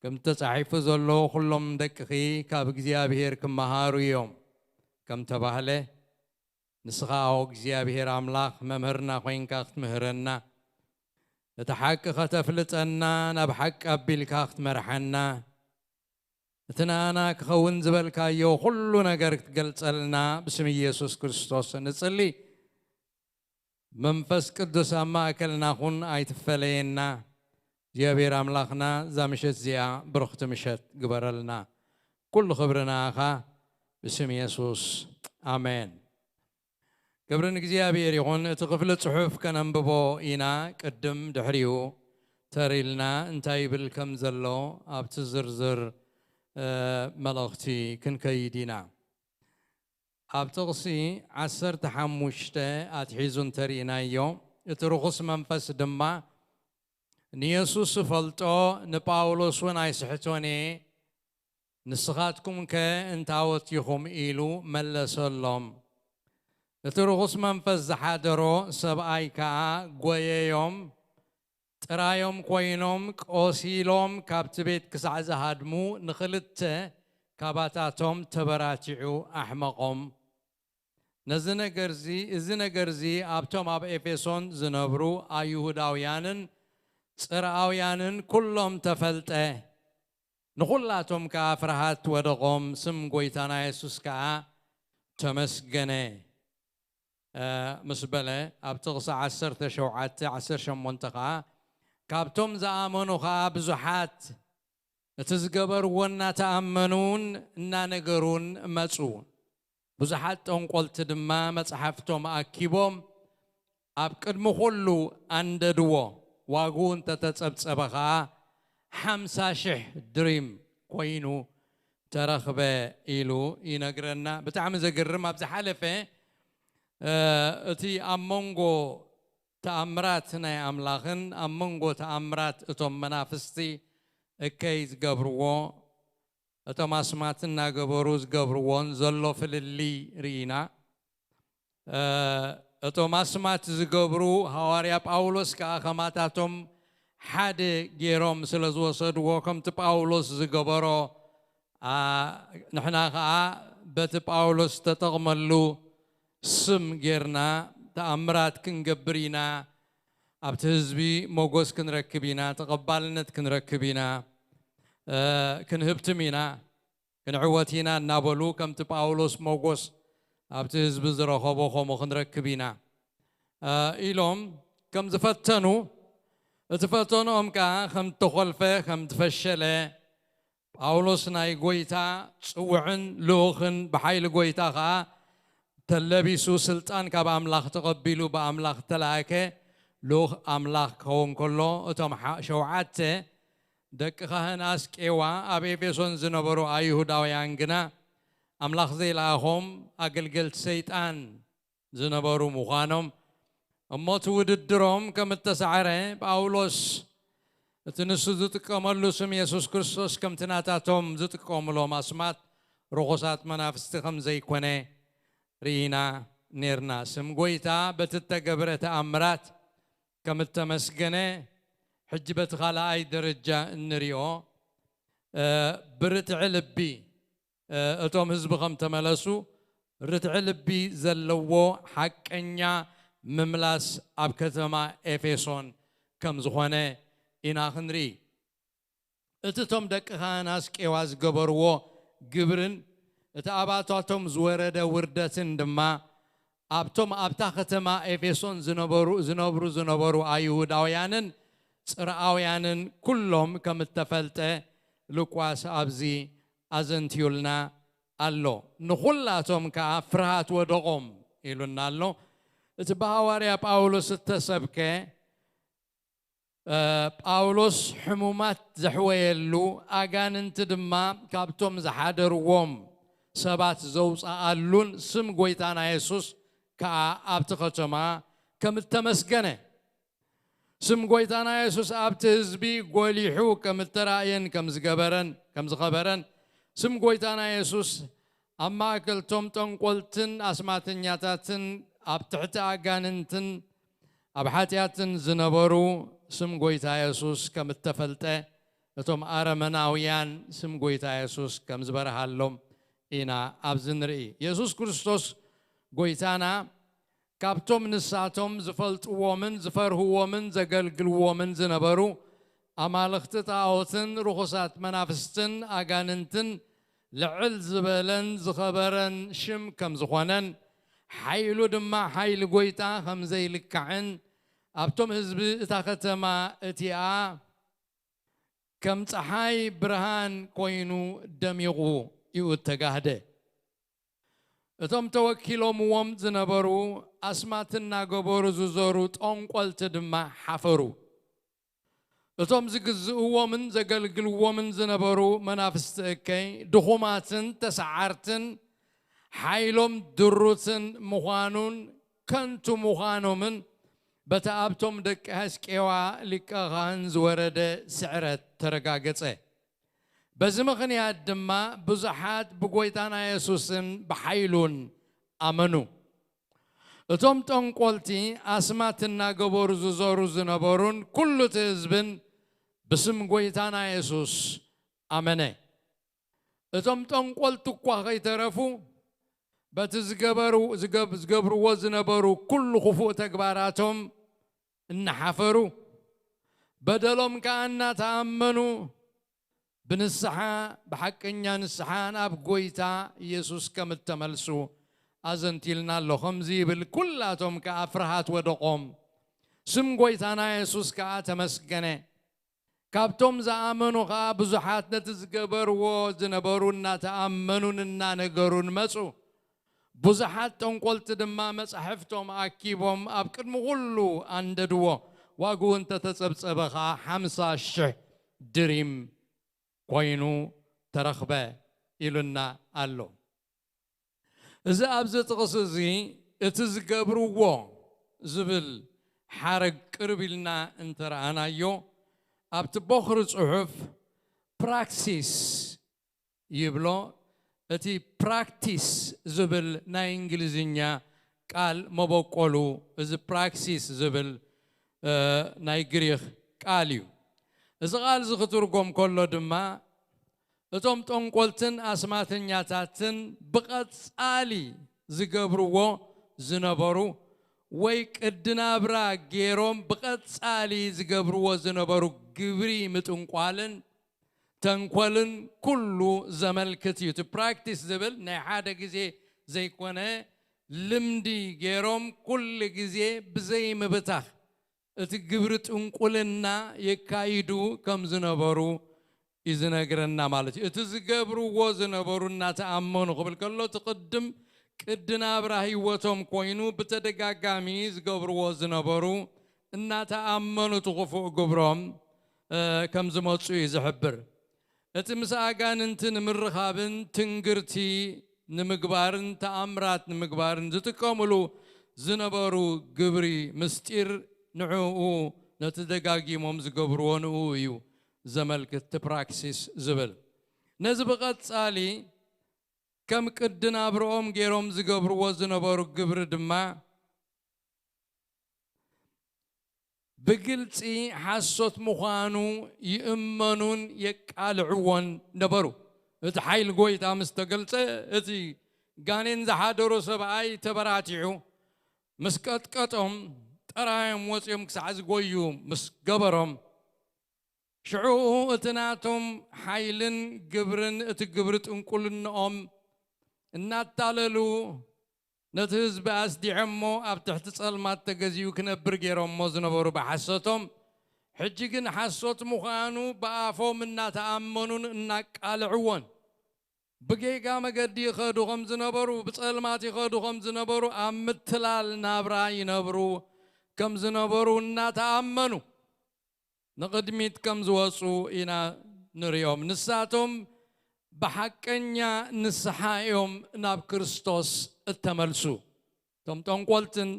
ከም ተጻሒፉ ዘሎ፣ ኩሎም ደቅኺ ካብ እግዚኣብሔር ክመሃሩ እዮም ከም ተባህለ፣ ንስኻ፣ ኦ እግዚኣብሔር ኣምላኽ፣ መምህርና ኮይንካ ክትምህረና፣ እቲ ሓቂ ከተፍልጠና፣ ናብ ሓቂ ኣቢልካ ክትመርሓና፣ እቲ ንኣና ክኸውን ዝበልካዮ ኩሉ ነገር ክትገልጸልና ብስም ኢየሱስ ክርስቶስ ንጽሊ። መንፈስ ቅዱስ ኣብ ማእከልና ኩን፣ ኣይትፈለየና። እግዚኣብሔር ኣምላኽና፣ እዛ ምሸት እዚኣ ብርኽቲ ምሸት ግበረልና። ኩሉ ክብሪ ንኣኻ፣ ብስም የሱስ፣ ኣሜን። ክብሪ ንእግዚኣብሔር ይኹን። እቲ ክፍሊ ጽሑፍ ከነንብቦ ኢና። ቅድም ድሕሪኡ ተሪልና እንታይ ይብል ከም ዘሎ ኣብቲ ዝርዝር፣ እ፣ መልእኽቲ ክንከይድ ኢና። ኣብ ጥቕሲ ዓሰርተ ሓሙሽተ ኣትሒዙ እንተሪእናዮ፣ እቲ ርኹስ መንፈስ ድማ ንየሱስ እፈልጦ፣ ንጳውሎስ እውን ኣይስሕቶን እየ፣ ንስኻትኩምከ እንታዎት ኢኹም? ኢሉ መለሰሎም። እቲ ርኹስ መንፈስ ዝሓደሮ ሰብኣይ ከኣ ጐየዮም፣ ጥራዮም ኮይኖም ቆሲሎም ካብቲ ቤት ክሳዕ ዝሃድሙ ንኽልተ ካባታቶም ተበራቲዑ ኣሕመቖም። ነዚ ነገርዚ፣ እዚ ነገርዚ ኣብቶም ኣብ ኤፌሶን ዝነብሩ ኣይሁዳውያንን ጽርኣውያንን ኩሎም ተፈልጠ። ንኹላቶም ከኣ ፍርሃት ወደቖም፣ ስም ጐይታና የሱስ ከኣ ተመስገነ፣ እ፣ ምስ በለ፣ ኣብ ጥቕሲ ዓሰርተ ሸውዓተ፣ ዓሰርተ ሸሞንተ ከኣ፣ ካብቶም ዝኣመኑ ኸኣ ብዙሓት እቲ ዝገበርዎ እናተኣመኑን እናነገሩን መጹ። ብዙሓት ጠንቆልቲ ድማ መጽሓፍቶም ኣኪቦም ኣብ ቅድሚ ኩሉ ኣንደድዎ። ዋግኡ እንተተጸብጸበ ኸኣ ሓምሳ ሽሕ ድሪም ኮይኑ ተረኽበ ኢሉ ይነግረና። ብጣዕሚ ዘገርም፣ ኣብ ዝሓለፈ፣ እ፣ እቲ ኣብ መንጎ ተኣምራት ናይ ኣምላኽን ኣብ መንጎ ተኣምራት እቶም መናፍስቲ እከይ ዝገብርዎ፣ እቶም ኣስማት እናገበሩ ዝገብርዎን ዘሎ ፍልልይ ርኢና። እ፣ እቶም ኣስማት ዝገብሩ ሃዋርያ ጳውሎስ ከኣ ከማታቶም ሓደ ገይሮም ስለ ዝወሰድዎ፣ ከምቲ ጳውሎስ ዝገበሮ፣ ኣ፣ ንሕና ከኣ በቲ ጳውሎስ ዝተጠቕመሉ ስም ጌርና ተኣምራት ክንገብር ኢና፣ ኣብቲ ህዝቢ ሞጎስ ክንረክብ ኢና፣ ተቐባልነት ክንረክብ ኢና፣ እ፣ ክንህብትም ኢና፣ ክንዕወት ኢና እናበሉ ከምቲ ጳውሎስ ሞጎስ ኣብቲ ህዝቢ ዝረኸቦ ከምኡ ክንረክብ ኢና፣ እ፣ ኢሎም ከም ዝፈተኑ፣ እቲ ፈተንኦም ከኣ ከም እተኾልፈ፣ ከም ዝፈሸለ፣ ጳውሎስ ናይ ጐይታ ጽውዕን ልኡኽን ብሓይሊ ጐይታ ኸኣ ተለቢሱ ስልጣን ካብ ኣምላኽ ተቐቢሉ ብኣምላኽ ተላእከ ልኡኽ ኣምላኽ ክኸውን ከሎ፣ እቶም ሓ-፣ ሸውዓተ ደቂ ካህን ኣስቄዋ ኣብ ኤፌሶን ዝነበሩ ኣይሁዳውያን ግና ኣምላኽ ዘይለኣኾም ኣገልገልቲ ሰይጣን ዝነበሩ ምዃኖም፣ እሞ እቲ ውድድሮም ከም እተሳዕረ ጳውሎስ እቲ ንሱ ዝጥቀመሉ ስም የሱስ ክርስቶስ ከምቲ ናታቶም ዝጥቀሙሎም ኣስማት ርኹሳት መናፍስቲ ከም ዘይኮነ ርኢና ኔርና። ስም ጐይታ በቲ እተገብረ ተኣምራት ከም እተመስገነ ሕጂ በቲ ካልኣይ ደረጃ እንሪኦ፣ እ፣ ብርትዒ ልቢ፣ እ፣ እቶም ህዝቢ ከም ተመለሱ፣ ርትዒ ልቢ ዘለዎ ሓቀኛ ምምላስ ኣብ ከተማ ኤፌሶን ከም ዝኾነ ኢና ክንርኢ። እቲ እቶም ደቂ ካህን ኣስቄዋ ዝገበርዎ ግብርን እቲ ኣባታቶም ዝወረደ ውርደትን ድማ ኣብቶም ኣብታ ከተማ ኤፌሶን ዝነበሩ፣ ዝነብሩ ዝነበሩ ኣይሁዳውያንን ጽርኣውያንን ኩሎም ከም እተፈልጠ ሉቃስ ኣብዚ ኣዘንትዩልና ኣሎ። ንኹላቶም ከኣ ፍርሃት ወደቖም ኢሉና ኣሎ። እቲ ብሃዋርያ ጳውሎስ እተሰብከ፣ እ፣ ጳውሎስ ሕሙማት ዘሕወየሉ፣ ኣጋንንቲ ድማ ካብቶም ዝሓደርዎም ሰባት ዘውጽኣሉን ስም ጐይታና የሱስ ከኣ ኣብቲ ከተማ ከም እተመስገነ፣ ስም ጐይታና የሱስ ኣብቲ ህዝቢ ጐሊሑ ከም እተራእየን ከም ዝገበረን፣ ከም ዝኸበረን፣ ስም ጐይታና የሱስ ኣብ ማእከል እቶም ጠንቆልትን ኣስማተኛታትን ኣብ ትሕቲ ኣጋንንትን ኣብ ሓጢኣትን ዝነበሩ ስም ጐይታ የሱስ ከም እተፈልጠ፣ እቶም ኣረመናውያን ስም ጐይታ የሱስ ከም ዝበርሃሎም ኢና ኣብዚ ንርኢ። የሱስ ክርስቶስ ጐይታና ካብቶም ንሳቶም ዝፈልጥዎምን ዝፈርህዎምን ዘገልግልዎምን ዝነበሩ ኣማልኽቲ ጣኦትን ርኹሳት መናፍስትን ኣጋንንትን ልዕል ዝበለን ዝኸበረን ሽም ከም ዝኾነን፣ ሓይሉ ድማ ሓይሊ ጐይታ ከም ዘይልካዕን፣ ኣብቶም ህዝቢ እታ ከተማ እቲኣ ከም ጸሓይ ብርሃን ኮይኑ ደሚቑ እዩ እተጋህደ። እቶም ተወኪሎምዎም ዝነበሩ ኣስማት እናገበሩ ዝዞሩ ጠንቆልቲ ድማ ሓፈሩ። እቶም ዝግዝእዎምን ዘገልግልዎምን ዝነበሩ መናፍስቲ እከይ ድኹማትን ተሰዓርትን ሓይሎም ድሩትን ምዃኑን ከንቱ ምዃኖምን በቲ ኣብቶም ደቂ ሕዝቅኤዋ ሊቀ ካህን ዝወረደ ስዕረት ተረጋገጸ። በዚ ምኽንያት ድማ ብዙሓት ብጐይታና የሱስን ብሓይሉን ኣመኑ። እቶም ጠንቆልቲ ኣስማት እናገበሩ ዝዞሩ ዝነበሩን ኩሉ እቲ ህዝብን ብስም ጐይታና የሱስ ኣመነ። እቶም ጠንቆልቲ እኳ ኸይተረፉ በቲ ዝገበሩ-፣ ዝገብ-፣ ዝገብርዎ ዝነበሩ ኩሉ ክፉእ ተግባራቶም እናሓፈሩ፣ በደሎም ከኣ እናተኣመኑ፣ ብንስሓ፣ ብሓቀኛ ንስሓ ናብ ጐይታ የሱስ ከም እተመልሱ ኣዘንቲልና ኣሎ። ከምዚ ይብል፣ ኩላቶም ከኣ ፍርሃት ወደቖም፣ ስም ጐይታና የሱስ ከኣ ተመስገነ። ካብቶም ዝኣመኑ ኸኣ ብዙሓት ነቲ ዝገበርዎ ዝነበሩ እናተኣመኑን እናነገሩን መጹ። ብዙሓት ጠንቆልቲ ድማ መጻሕፍቶም ኣኪቦም ኣብ ቅድሚ ኩሉ ኣንደድዎ። ዋግኡ እንተ ተጸብጸበ ኸኣ ሓምሳ ሽሕ ድሪም ኮይኑ ተረኽበ ኢሉና ኣሎ። እዚ ኣብዚ ጥቕሲ እዚ እቲ ዝገብርዎ ዝብል ሓረግ ቅርብ ኢልና እንተረኣናዮ፣ ኣብቲ ቦኽሪ ጽሑፍ ፕራክሲስ ይብሎ። እቲ ፕራክቲስ ዝብል ናይ እንግሊዝኛ ቃል መበቆሉ፣ እዚ ፕራክሲስ ዝብል፣ እ፣ ናይ ግሪኽ ቃል እዩ። እዚ ቃል እዚ ክትርጎም ከሎ ድማ፣ እቶም ጠንቆልትን ኣስማተኛታትን ብቐጻሊ ዝገብርዎ ዝነበሩ፣ ወይ ቅዲ ናብራ ገይሮም ብቐጻሊ ዝገብርዎ ዝነበሩ ግብሪ ምጥንቋልን ተንኮልን ኩሉ ዘመልክት እዩ። እቲ ፕራክቲስ ዝብል ናይ ሓደ ግዜ ዘይኮነ፣ ልምዲ ገይሮም ኩሉ ግዜ ብዘይምብታኽ እቲ ግብሪ ጥንቁልና የካይዱ ከም ዝነበሩ እዩ ዝነግረና ማለት እዩ። እቲ ዝገብርዎ ዝነበሩ እናተኣመኑ ክብል ከሎ፣ እቲ ቅድም ቅዲ ናብራ ህይወቶም ኮይኑ ብተደጋጋሚ ዝገብርዎ ዝነበሩ እናተኣመኑ እቲ ክፉእ ግብሮም፣ እ፣ ከም ዝመጹ እዩ ዝሕብር። እቲ ምስ ኣጋንንቲ ንምርኻብን ትንግርቲ ንምግባርን ተኣምራት ንምግባርን ዝጥቀምሉ ዝነበሩ ግብሪ ምስጢር ንዕኡ፣ ነቲ ደጋጊሞም ዝገብርዎ ንኡ እዩ ዘመልክት እቲ ፕራክሲስ ዝብል። ነዚ ብቐጻሊ ከም ቅዲ ናብርኦም ገይሮም ዝገብርዎ ዝነበሩ ግብሪ ድማ ብግልጺ ሓሶት ምዃኑ ይእመኑን የቃልዕዎን ነበሩ። እቲ ሓይሊ ጎይታ ምስ ተገልጸ፣ እቲ ጋኔን ዝሓደሮ ሰብኣይ ተበራቲዑ ምስ ቀጥቀጦም፣ ጠራዮም ወጺኦም ክሳዕ ዝጎዩ ምስ ገበሮም፣ ሽዑ እቲ ናቶም ሓይልን ግብርን፣ እቲ ግብሪ ጥንቁልንኦም እናታለሉ ነቲ ህዝቢ ኣስዲዖሞ ኣብ ትሕቲ ጸልማት ተገዚኡ ክነብር ገይሮሞ ዝነበሩ ብሓሶቶም፣ ሕጂ ግን ሓሶት ምዃኑ ብኣፎም እናተኣመኑን እናቃልዕዎን፣ ብጌጋ መገዲ ይኸዱ ከም ዝነበሩ፣ ብጸልማት ይኸዱ ከም ዝነበሩ፣ ኣብ ምትላል ናብራ ይነብሩ ከም ዝነበሩ እናተኣመኑ ንቕድሚት ከም ዝወጹ ኢና ንርእዮም። ንሳቶም ብሓቀኛ ንስሓ እዮም ናብ ክርስቶስ እተመልሱ። እቶም ጠንቆልትን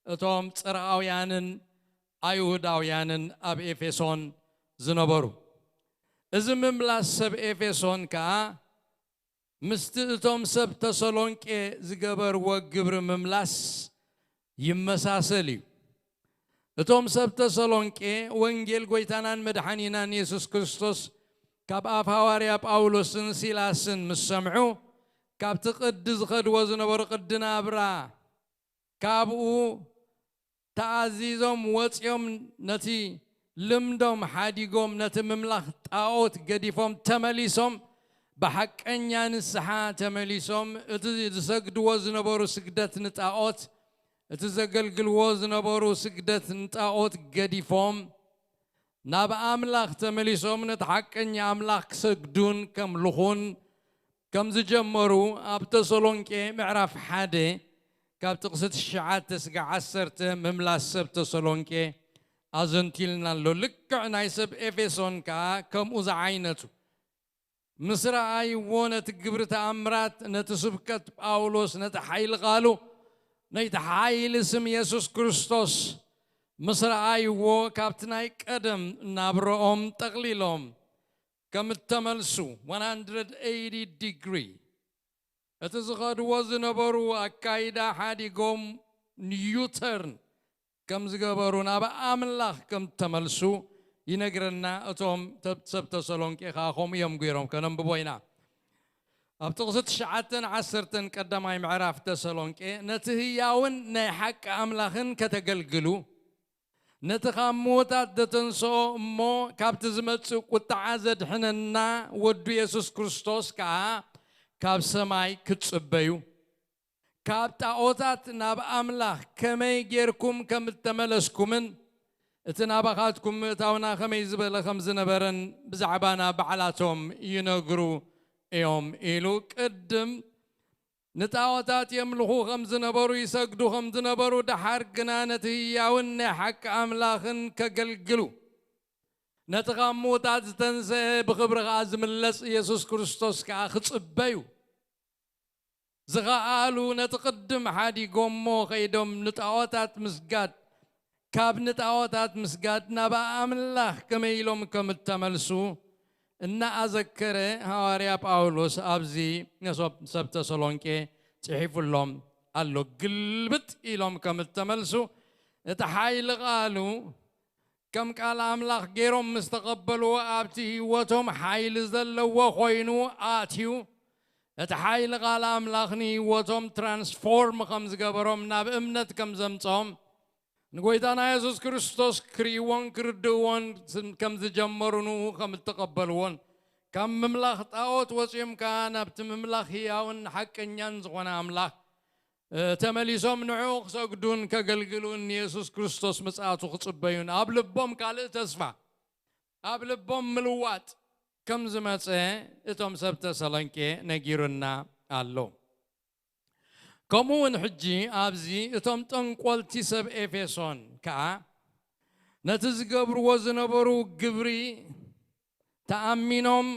እቶም ጽርኣውያንን ኣይሁዳውያንን ኣብ ኤፌሶን ዝነበሩ። እዚ ምምላስ ሰብ ኤፌሶን ከኣ ምስቲ እቶም ሰብ ተሰሎንቄ ዝገበርዎ ግብሪ ምምላስ ይመሳሰል እዩ። እቶም ሰብ ተሰሎንቄ ወንጌል ጐይታናን መድሓኒናን የሱስ ክርስቶስ ካብ ኣፍ ሃዋርያ ጳውሎስን ሲላስን ምስ ሰምዑ፣ ካብቲ ቅዲ ዝኸድዎ ዝነበሩ ቅዲ ናብራ ካብኡ ተኣዚዞም ወጺኦም ነቲ ልምዶም ሓዲጎም ነቲ ምምላኽ ጣኦት ገዲፎም ተመሊሶም ብሓቀኛ ንስሓ ተመሊሶም እቲ ዝሰግድዎ ዝነበሩ ስግደት ንጣኦት እቲ ዘገልግልዎ ዝነበሩ ስግደት ንጣኦት ገዲፎም ናብ ኣምላኽ ተመሊሶም ነቲ ሓቀኛ ኣምላኽ ክሰግዱን ከምልኹን ከም ዝጀመሩ ኣብ ተሰሎንቄ ምዕራፍ ሓደ ካብ ጥቕሲ ትሽዓተ ስጋዕ ዓሰርተ ምምላስ ሰብ ተሰሎንቄ ኣዘንቲልና ኣሎ። ልክዕ ናይ ሰብ ኤፌሶን ከኣ ከምኡ ዝዓይነቱ ምስ ረኣይዎ ነቲ ግብሪ ተኣምራት፣ ነቲ ስብከት ጳውሎስ፣ ነቲ ሓይሊ ቃሉ፣ ነቲ ሓይሊ ስም የሱስ ክርስቶስ ምስ ረኣይዎ ካብቲ ናይ ቀደም ናብረኦም ጠቕሊሎም ከም እተመልሱ one hundred eighty ዲግሪ እቲ ዝኸድዎ ዝነበሩ ኣካይዳ ሓዲጎም ዩተርን ከም ዝገበሩ ናብ ኣምላኽ ከም እተመልሱ ይነግረና። እቶም ሰብ ተሰሎንቄ ኸዓ ከምኡ እዮም ገይሮም። ከነንብቦ ኢና። ኣብ ጥቕሲ ትሽዓተን ዓሰርተን ቀዳማይ ምዕራፍ ተሰሎንቄ ነቲ ህያውን ናይ ሓቂ ኣምላኽን ከተገልግሉ ነቲ ካብ ምዉታት ዘተንስኦ እሞ ካብቲ ዝመጽእ ቁጥዓ ዘድሕነና ወዱ የሱስ ክርስቶስ ከኣ ካብ ሰማይ ክትጽበዩ፣ ካብ ጣኦታት ናብ ኣምላኽ ከመይ ጌርኩም ከም እተመለስኩምን እቲ ናባኻትኩም ምእታውና ከመይ ዝበለ ከም ዝነበረን ብዛዕባና ባዕላቶም ይነግሩ እዮም ኢሉ ቅድም ንጣኦታት የምልኹ ከም ዝነበሩ፣ ይሰግዱ ከም ዝነበሩ፣ ደሓር ግና ነቲ ህያውን ናይ ሓቂ ኣምላኽን ከገልግሉ፣ ነቲ ካብ ምዉታት ዝተንስአ ብኽብሪ ኸኣ ዝምለስ የሱስ ክርስቶስ ከኣ ክጽበዩ ዝኸኣሉ፣ ነቲ ቅድም ሓዲጎሞ ኸይዶም ንጣኦታት ምስጋድ ካብ ንጣዖታት ምስጋድ ናብ ኣምላኽ ከመይ ኢሎም ከም እተመልሱ እናኣዘከረ፣ ሃዋርያ ጳውሎስ ኣብዚ ነሶብ ሰብ ተሰሎንቄ ጽሒፉሎም ኣሎ። ግልብጥ ኢሎም ከም እተመልሱ፣ እቲ ሓይሊ ቃሉ ከም ቃል ኣምላኽ ገይሮም ምስ ተቐበልዎ፣ ኣብቲ ህይወቶም ሓይሊ ዘለዎ ኮይኑ ኣትዩ። እቲ ሓይሊ ቃል ኣምላኽ ንህይወቶም ትራንስፎርም ከም ዝገበሮም፣ ናብ እምነት ከም ዘምጽኦም፣ ንጎይታና የሱስ ክርስቶስ ክርእይዎን ክርድእዎን ከም ዝጀመሩ፣ ንኡ ከም እተቐበልዎን፣ ካብ ምምላኽ ጣዖት ወጺኦም ከኣ ናብቲ ምምላኽ ህያውን ሓቀኛን ዝኾነ ኣምላኽ፣ እ፣ ተመሊሶም ንዕኡ ክሰግዱን ከገልግሉን፣ ንየሱስ ክርስቶስ ምጽኣቱ ክጽበዩን፣ ኣብ ልቦም ካልእ ተስፋ፣ ኣብ ልቦም ምልዋጥ ከም ዝመጸ እቶም ሰብ ተሰሎንቄ ነጊሩና ኣሎ። ከምኡ እውን ሕጂ ኣብዚ እቶም ጠንቆልቲ ሰብ ኤፌሶን ከኣ ነቲ ዝገብርዎ ዝነበሩ ግብሪ ተኣሚኖም፣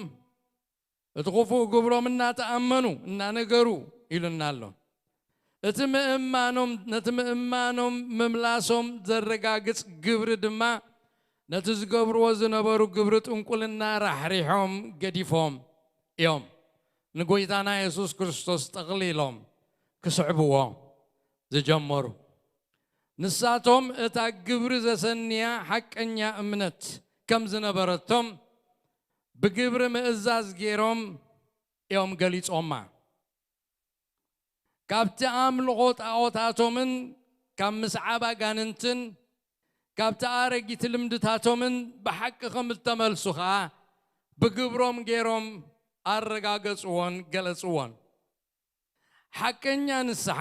እቲ ክፉእ ግብሮም እናተኣመኑ፣ እናነገሩ ኢሉና ኣሎ። እቲ ምእማኖም፣ ነቲ ምእማኖም ምምላሶም ዘረጋግጽ ግብሪ ድማ፣ ነቲ ዝገብርዎ ዝነበሩ ግብሪ ጥንቁልና ራሕሪሖም ገዲፎም እዮም ንጎይታና የሱስ ክርስቶስ ጠቕሊሎም ክስዕብዎ ዝጀመሩ። ንሳቶም እታ ግብሪ ዘሰንያ ሓቀኛ እምነት ከም ዝነበረቶም ብግብሪ ምእዛዝ ገይሮም እዮም ገሊጾማ። ካብቲ ኣምልኾ ጣዖታቶምን ካብ ምስዓብ ኣጋንንትን ካብቲ ኣረጊት ልምድታቶምን ብሓቂ ከም እተመልሱ ኸኣ ብግብሮም ገይሮም ኣረጋገጽዎን ገለጽዎን። ሓቀኛ ንስሓ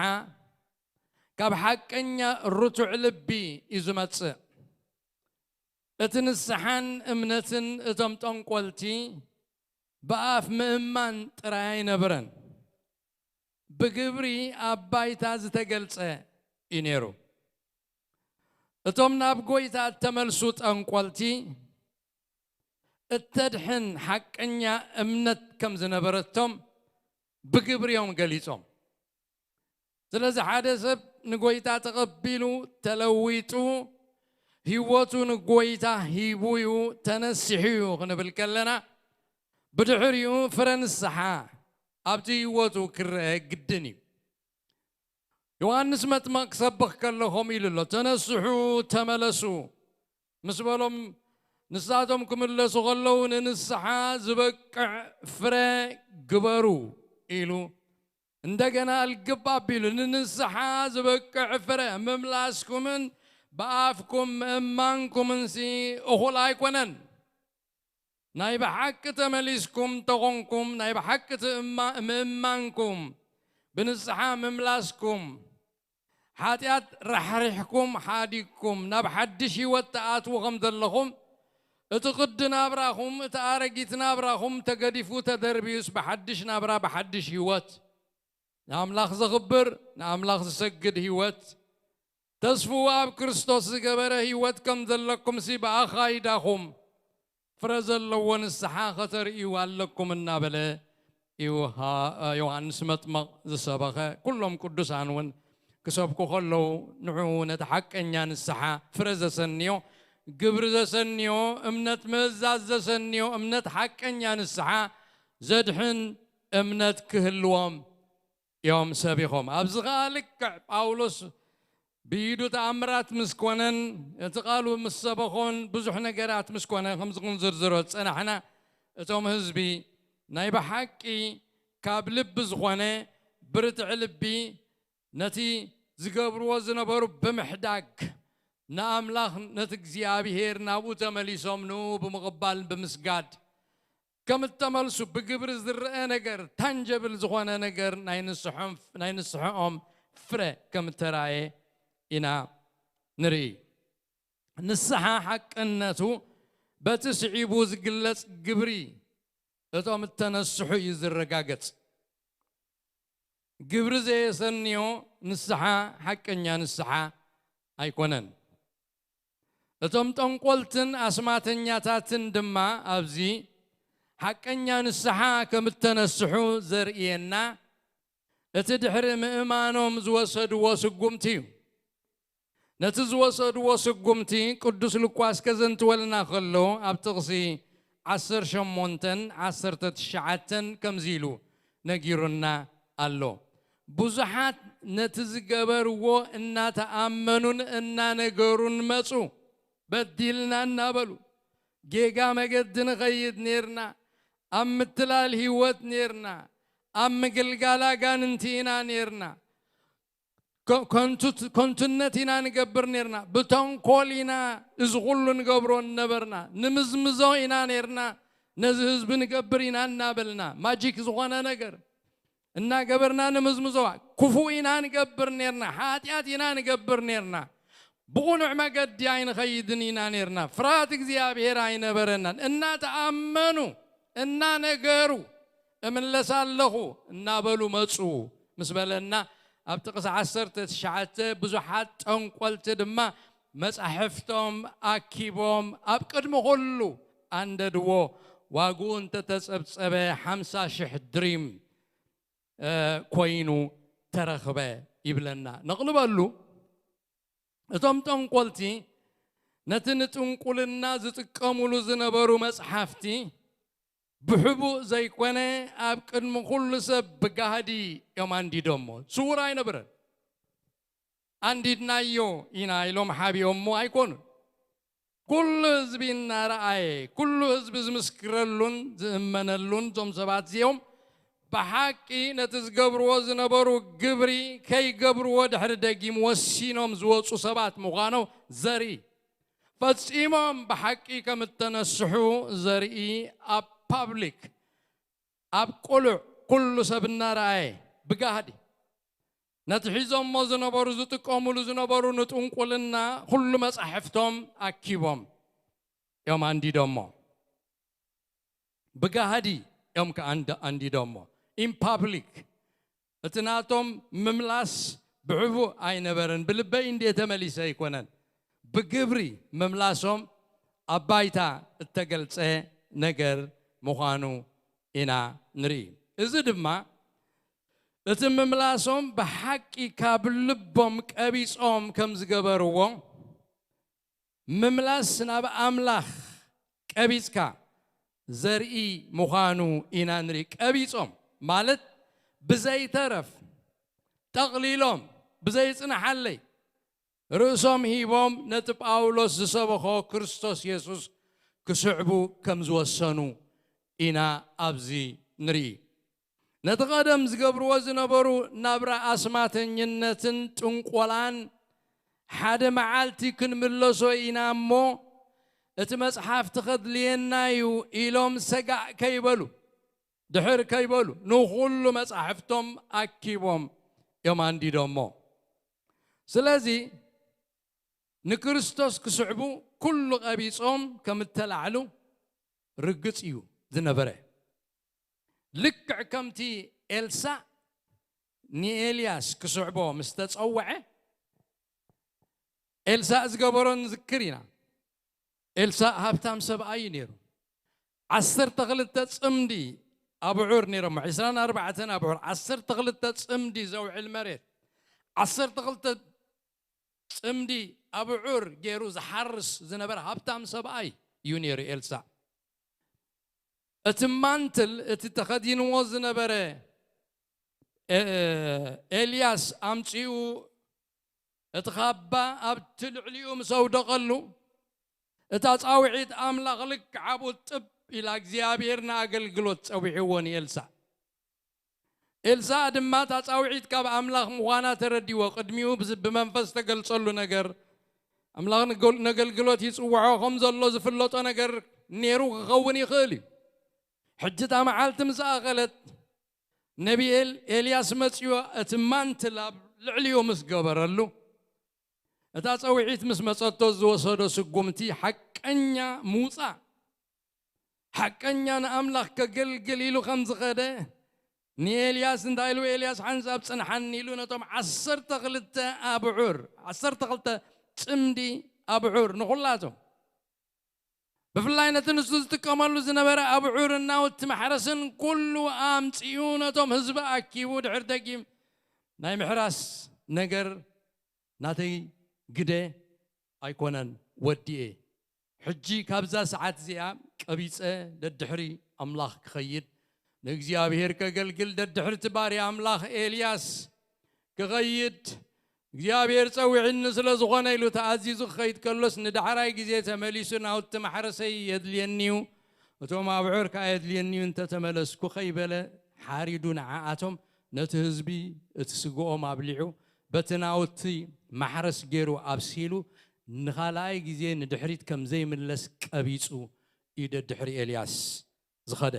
ካብ ሓቀኛ ርቱዕ ልቢ እዩ ዝመጽእ። እቲ ንስሓን እምነትን እቶም ጠንቆልቲ ብኣፍ ምእማን ጥራይ ኣይነበረን፣ ብግብሪ ኣብ ባይታ ዝተገልጸ እዩ ነይሩ። እቶም ናብ ጎይታ እተመልሱ ጠንቆልቲ፣ እተድሕን ሓቀኛ እምነት ከም ዝነበረቶም ብግብሪ እዮም ገሊጾም። ስለዚ ሓደ ሰብ ንጎይታ ተቐቢሉ፣ ተለዊጡ፣ ህይወቱ ንጎይታ ሂቡ እዩ፣ ተነሲሑ እዩ ክንብል ከለና፣ ብድሕሪኡ ፍረ ንስሓ ኣብቲ ህይወቱ ክረአ ግድን እዩ። ዮሃንስ መጥመቕ ክሰብኽ ከሎ ከምኡ ኢሉ ኣሎ፣ "ተነስሑ፣ ተመለሱ" ምስ በሎም፣ ንሳቶም ክምለሱ ከለዉ፣ "ንንስሓ ዝበቅዕ ፍረ ግበሩ" ኢሉ እንደገና እልግብ ኣቢሉ፣ "ንንስሓ ዝበቅዕ ፍረ ምምላስኩምን ብኣፍኩም ምእማንኩምንሲ እኹል ኣይኮነን። ናይ ብሓቂ ተመሊስኩም ተኾንኩም፣ ናይ ብሓቂ ትእማ-፣ ምእማንኩም ብንስሓ ምምላስኩም፣ ሓጢኣት ራሕሪሕኩም ሓዲግኩም ናብ ሓድሽ ህይወት ትኣትዉ ከም ዘለኹም፣ እቲ ቅዲ ናብራኹም፣ እቲ ኣረጊት ናብራኹም ተገዲፉ ተደርብዩስ ብሓድሽ ናብራ፣ ብሓድሽ ህይወት፣ ንኣምላኽ ዘኽብር፣ ንኣምላኽ ዝሰግድ ህይወት፣ ተስፍኡ ኣብ ክርስቶስ ዝገበረ ህይወት ከም ዘለኩምሲ ብኣኻይዳኹም ፍረ ዘለዎ ንስሓ ከተርእዩ ኣለኩም" እናበለ እዩ ሃ-፣ ዮሃንስ መጥመቕ ዝሰበኸ። ኩሎም ቅዱሳን እውን ክሰብኩ ከለዉ ንዕኡ ነቲ ሓቀኛ ንስሓ ፍረ ዘሰንዮ፣ ግብሪ ዘሰንዮ፣ እምነት ምእዛዝ ዘሰንዮ፣ እምነት ሓቀኛ ንስሓ ዘድሕን እምነት ክህልዎም እዮም ሰቢኾም። ኣብዚ ኸኣ ልክዕ ጳውሎስ ብኢዱ ተኣምራት ምስ ኮነን እቲ ቃሉ ምስ ሰበኾን ብዙሕ ነገራት ምስ ኮነ፣ ከምዚ ክንዝርዝሮ ዝጸናሕና፣ እቶም ህዝቢ ናይ ብሓቂ ካብ ልቢ ዝኾነ ብርትዒ ልቢ ነቲ ዝገብርዎ ዝነበሩ ብምሕዳግ ንኣምላኽ ነቲ እግዚኣብሄር ናብኡ ተመሊሶም ንኡ ብምቕባል ብምስጋድ ከም እተመልሱ ብግብሪ ዝረአ ነገር፣ ታንጀብል ዝኾነ ነገር ናይ ንስሖም-፣ ናይ ንስሕኦም ፍረ ከም እተራእየ ኢና ንርኢ። ንስሓ ሓቅነቱ በቲ ስዒቡ ዝግለጽ ግብሪ እቶም እተነስሑ እዩ ዝረጋገጽ። ግብሪ ዘየሰንዮ ንስሓ ሓቀኛ ንስሓ ኣይኮነን። እቶም ጠንቆልትን ኣስማተኛታትን ድማ ኣብዚ ሓቀኛ ንስሓ ከም እተነስሑ ዘርእየና እቲ ድሕሪ ምእማኖም ዝወሰድዎ ስጉምቲ እዩ። ነቲ ዝወሰድዎ ስጉምቲ ቅዱስ ሉቃስ ከዘንትወልና ከሎ ኣብ ጥቕሲ ዓሰርተ ሸሞንተን ዓሰርተ ትሽዓተን ከምዚ ኢሉ ነጊሩና ኣሎ። ብዙሓት ነቲ ዝገበርዎ እናተኣመኑን እናነገሩን መጹ። በዲልና እናበሉ፣ ጌጋ መገዲ ንኸይድ ኔርና፣ ኣብ ምትላል ህይወት ኔርና፣ ኣብ ምግልጋል ኣጋንንቲ ኢና ኔርና፣ ከ-፣ ከንቱት-፣ ከንቱነት ኢና ንገብር ኔርና፣ ብተንኮል ኢና እዚ ኩሉ ንገብሮ ነበርና፣ ንምዝምዞ ኢና ኔርና፣ ነዚ ህዝቢ ንገብር ኢና እናበልና፣ ማጂክ ዝኾነ ነገር እናገበርና ንምዝምዞ፣ ክፉእ ኢና ንገብር ኔርና፣ ሓጢኣት ኢና ንገብር ኔርና፣ ብቕኑዕ መገዲ ኣይንኸይድን ኢና ኔርና፣ ፍርሃት እግዚኣብሔር ኣይነበረናን። እናተኣመኑ፣ እናነገሩ፣ እምለስ ኣለኹ እናበሉ መጹ ምስ በለና፣ ኣብ ጥቕሲ ዓሰርተ ትሽዓተ ብዙሓት ጠንቆልቲ ድማ መጻሕፍቶም ኣኪቦም ኣብ ቅድሚ ኩሉ ኣንደድዎ፣ ዋግኡ እንተተጸብጸበ ሓምሳ ሽሕ ድሪም፣ እ፣ ኮይኑ ተረኽበ ይብለና። ነቕልበሉ፣ እቶም ጠንቆልቲ ነቲ ንጥንቁልና ዝጥቀሙሉ ዝነበሩ መጽሓፍቲ ብሕቡእ ዘይኮነ ኣብ ቅድሚ ኩሉ ሰብ ብጋህዲ እዮም ኣንዲዶሞ። ስዉር ኣይነበረን። ኣንዲድናዮ ኢና ኢሎም ሓቢኦሞ ኣይኮኑን። ኩሉ ህዝቢ እናረኣየ፣ ኩሉ ህዝቢ ዝምስክረሉን ዝእመነሉን እዞም ሰባት እዚኦም ብሓቂ ነቲ ዝገብርዎ ዝነበሩ ግብሪ ከይገብርዎ ድሕሪ ደጊም ወሲኖም ዝወጹ ሰባት ምዃኖም ዘርኢ፣ ፈጺሞም ብሓቂ ከም እተነስሑ ዘርኢ፣ ኣብ ፓብሊክ፣ ኣብ ቅሉዕ፣ ኩሉ ሰብ እናረኣየ ብጋህዲ ነቲ ሒዞሞ ዝነበሩ፣ ዝጥቀሙሉ ዝነበሩ ንጥንቁልና ኩሉ መጻሕፍቶም ኣኪቦም እዮም ኣንዲዶሞ። ብጋህዲ እዮም ከኣ ኣንድ-፣ ኣንዲዶሞ። ኢን ፓብሊክ። እቲ ናቶም ምምላስ ብሕቡእ ኣይነበረን። ብልበይ እንድየ ተመሊሰ ኣይኮነን። ብግብሪ ምምላሶም ኣብ ባይታ እተገልጸ ነገር ምዃኑ ኢና ንርኢ። እዚ ድማ እቲ ምምላሶም ብሓቂ ካብ ልቦም ቀቢጾም ከም ዝገበርዎ፣ ምምላስ ናብ ኣምላኽ ቀቢጽካ ዘርኢ ምዃኑ ኢና ንርኢ። ቀቢጾም ማለት ብዘይተረፍ ጠቕሊሎም ብዘይጽንሓለይ ርእሶም ሂቦም ነቲ ጳውሎስ ዝሰበኾ ክርስቶስ የሱስ ክስዕቡ ከም ዝወሰኑ ኢና ኣብዚ ንርኢ። ነቲ ቀደም ዝገብርዎ ዝነበሩ ናብራ ኣስማተኝነትን ጥንቆላን ሓደ መዓልቲ ክንምለሶ ኢና እሞ፣ እቲ መጽሓፍቲ ከድልየና እዩ ኢሎም ሰጋእ ከይበሉ፣ ድሕር ከይበሉ፣ ንኹሉ መጻሕፍቶም ኣኪቦም እዮም ኣንዲዶሞ። ስለዚ ንክርስቶስ ክስዕቡ ኩሉ ቀቢጾም ከም እተላዕሉ ርግጽ እዩ ዝነበረ። ልክዕ ከምቲ ኤልሳዕ ንኤልያስ ክስዕቦ ምስ ተጸውዐ፣ ኤልሳዕ ዝገበሮ ንዝክር ኢና። ኤልሳዕ ሃብታም ሰብኣይ እዩ ነይሩ። ዓሰርተ ክልተ ጽምዲ ኣብዑር ነይሮሞ፣ ዕስራን ኣርባዕተን ኣብዑር፣ ዓሰርተ ክልተ ጽምዲ ዘውዕል መሬት፣ ዓሰርተ ክልተ ጽምዲ ኣብዑር ገይሩ ዝሓርስ ዝነበረ ሃብታም ሰብኣይ እዩ ነይሩ ኤልሳዕ። እቲ ማንትል፣ እቲ ተኸዲንዎ ዝነበረ፣ ኤ-፣ ኤልያስ ኣምጺኡ፣ እቲ ካባ ኣብቲ ልዕሊኡ ምስ ኣውደቐሉ፣ እታ ጻውዒት ኣምላኽ ልክዕ ኣብኡ ጥብ ኢላ፣ እግዚኣብሔር ንኣገልግሎት ጸዊዕዎ ንኤልሳዕ። ኤልሳዕ ድማ እታ ጻውዒት ካብ ኣምላኽ ምዃና ተረዲዎ። ቅድሚኡ ብዝ-፣ ብመንፈስ ተገልጸሉ ነገር፣ ኣምላኽ ንገል-፣ ነገልግሎት ይጽውዖ ከም ዘሎ ዝፍለጦ ነገር ነይሩ ክኸውን ይኽእል እዩ። ሕጂ እታ መዓልቲ ምስ ኣኸለት፣ ነቢ ኤል-፣ ኤልያስ መጺኡ እቲ ማንትል ኣብ ልዕሊኡ ምስ ገበረሉ፣ እታ ጸውዒት ምስ መጸቶ ዝወሰዶ ስጉምቲ ሓቀኛ ምውጻእ፣ ሓቀኛ ንኣምላኽ ከገልግል ኢሉ ከም ዝኸደ፣ ንኤልያስ እንታይ ኢሉ? "ኤልያስ ሓንሳብ ጽንሓኒ" ኢሉ ነቶም ዓሰርተ ክልተ ኣብዑር፣ ዓሰርተ ክልተ ጽምዲ ኣብዑር ንኹላቶም፣ ብፍላይ ነቲ ንሱ ዝጥቀመሉ ዝነበረ ኣብዑርን ናውቲ ማሕረስን ኩሉ ኣምጺኡ ነቶም ህዝቢ ኣኪቡ ድሕር ደጊም ናይ ምሕራስ ነገር ናተይ ግደ ኣይኮነን፣ ወዲኤ። ሕጂ ካብዛ ሰዓት እዚኣ ቀቢጸ ደድሕሪ ኣምላኽ ክኸይድ፣ ንእግዚኣብሔር ከገልግል ደድሕርቲ ባርያ ኣምላኽ ኤልያስ ክኸይድ እግዚኣብሔር ጸዊዕኒ ስለ ዝኾነ ኢሉ ተኣዚዙ ክኸይድ ከሎስ፣ ንዳሕራይ ግዜ ተመሊሱ፣ ናውቲ ማሕረሰይ የድልየኒ እዩ፣ እቶም ኣብዑር ከኣ የድልየኒ እዩ እንተተመለስኩ ከይበለ፣ ሓሪዱ ንዓኣቶም፣ ነቲ ህዝቢ እቲ ስግኦም ኣብሊዑ፣ በቲ ናውቲ ማሕረስ ገይሩ ኣብሲሉ፣ ንኻልኣይ ግዜ ንድሕሪት ከም ዘይምለስ ቀቢጹ እዩ ደድሕሪ ኤልያስ ዝኸደ።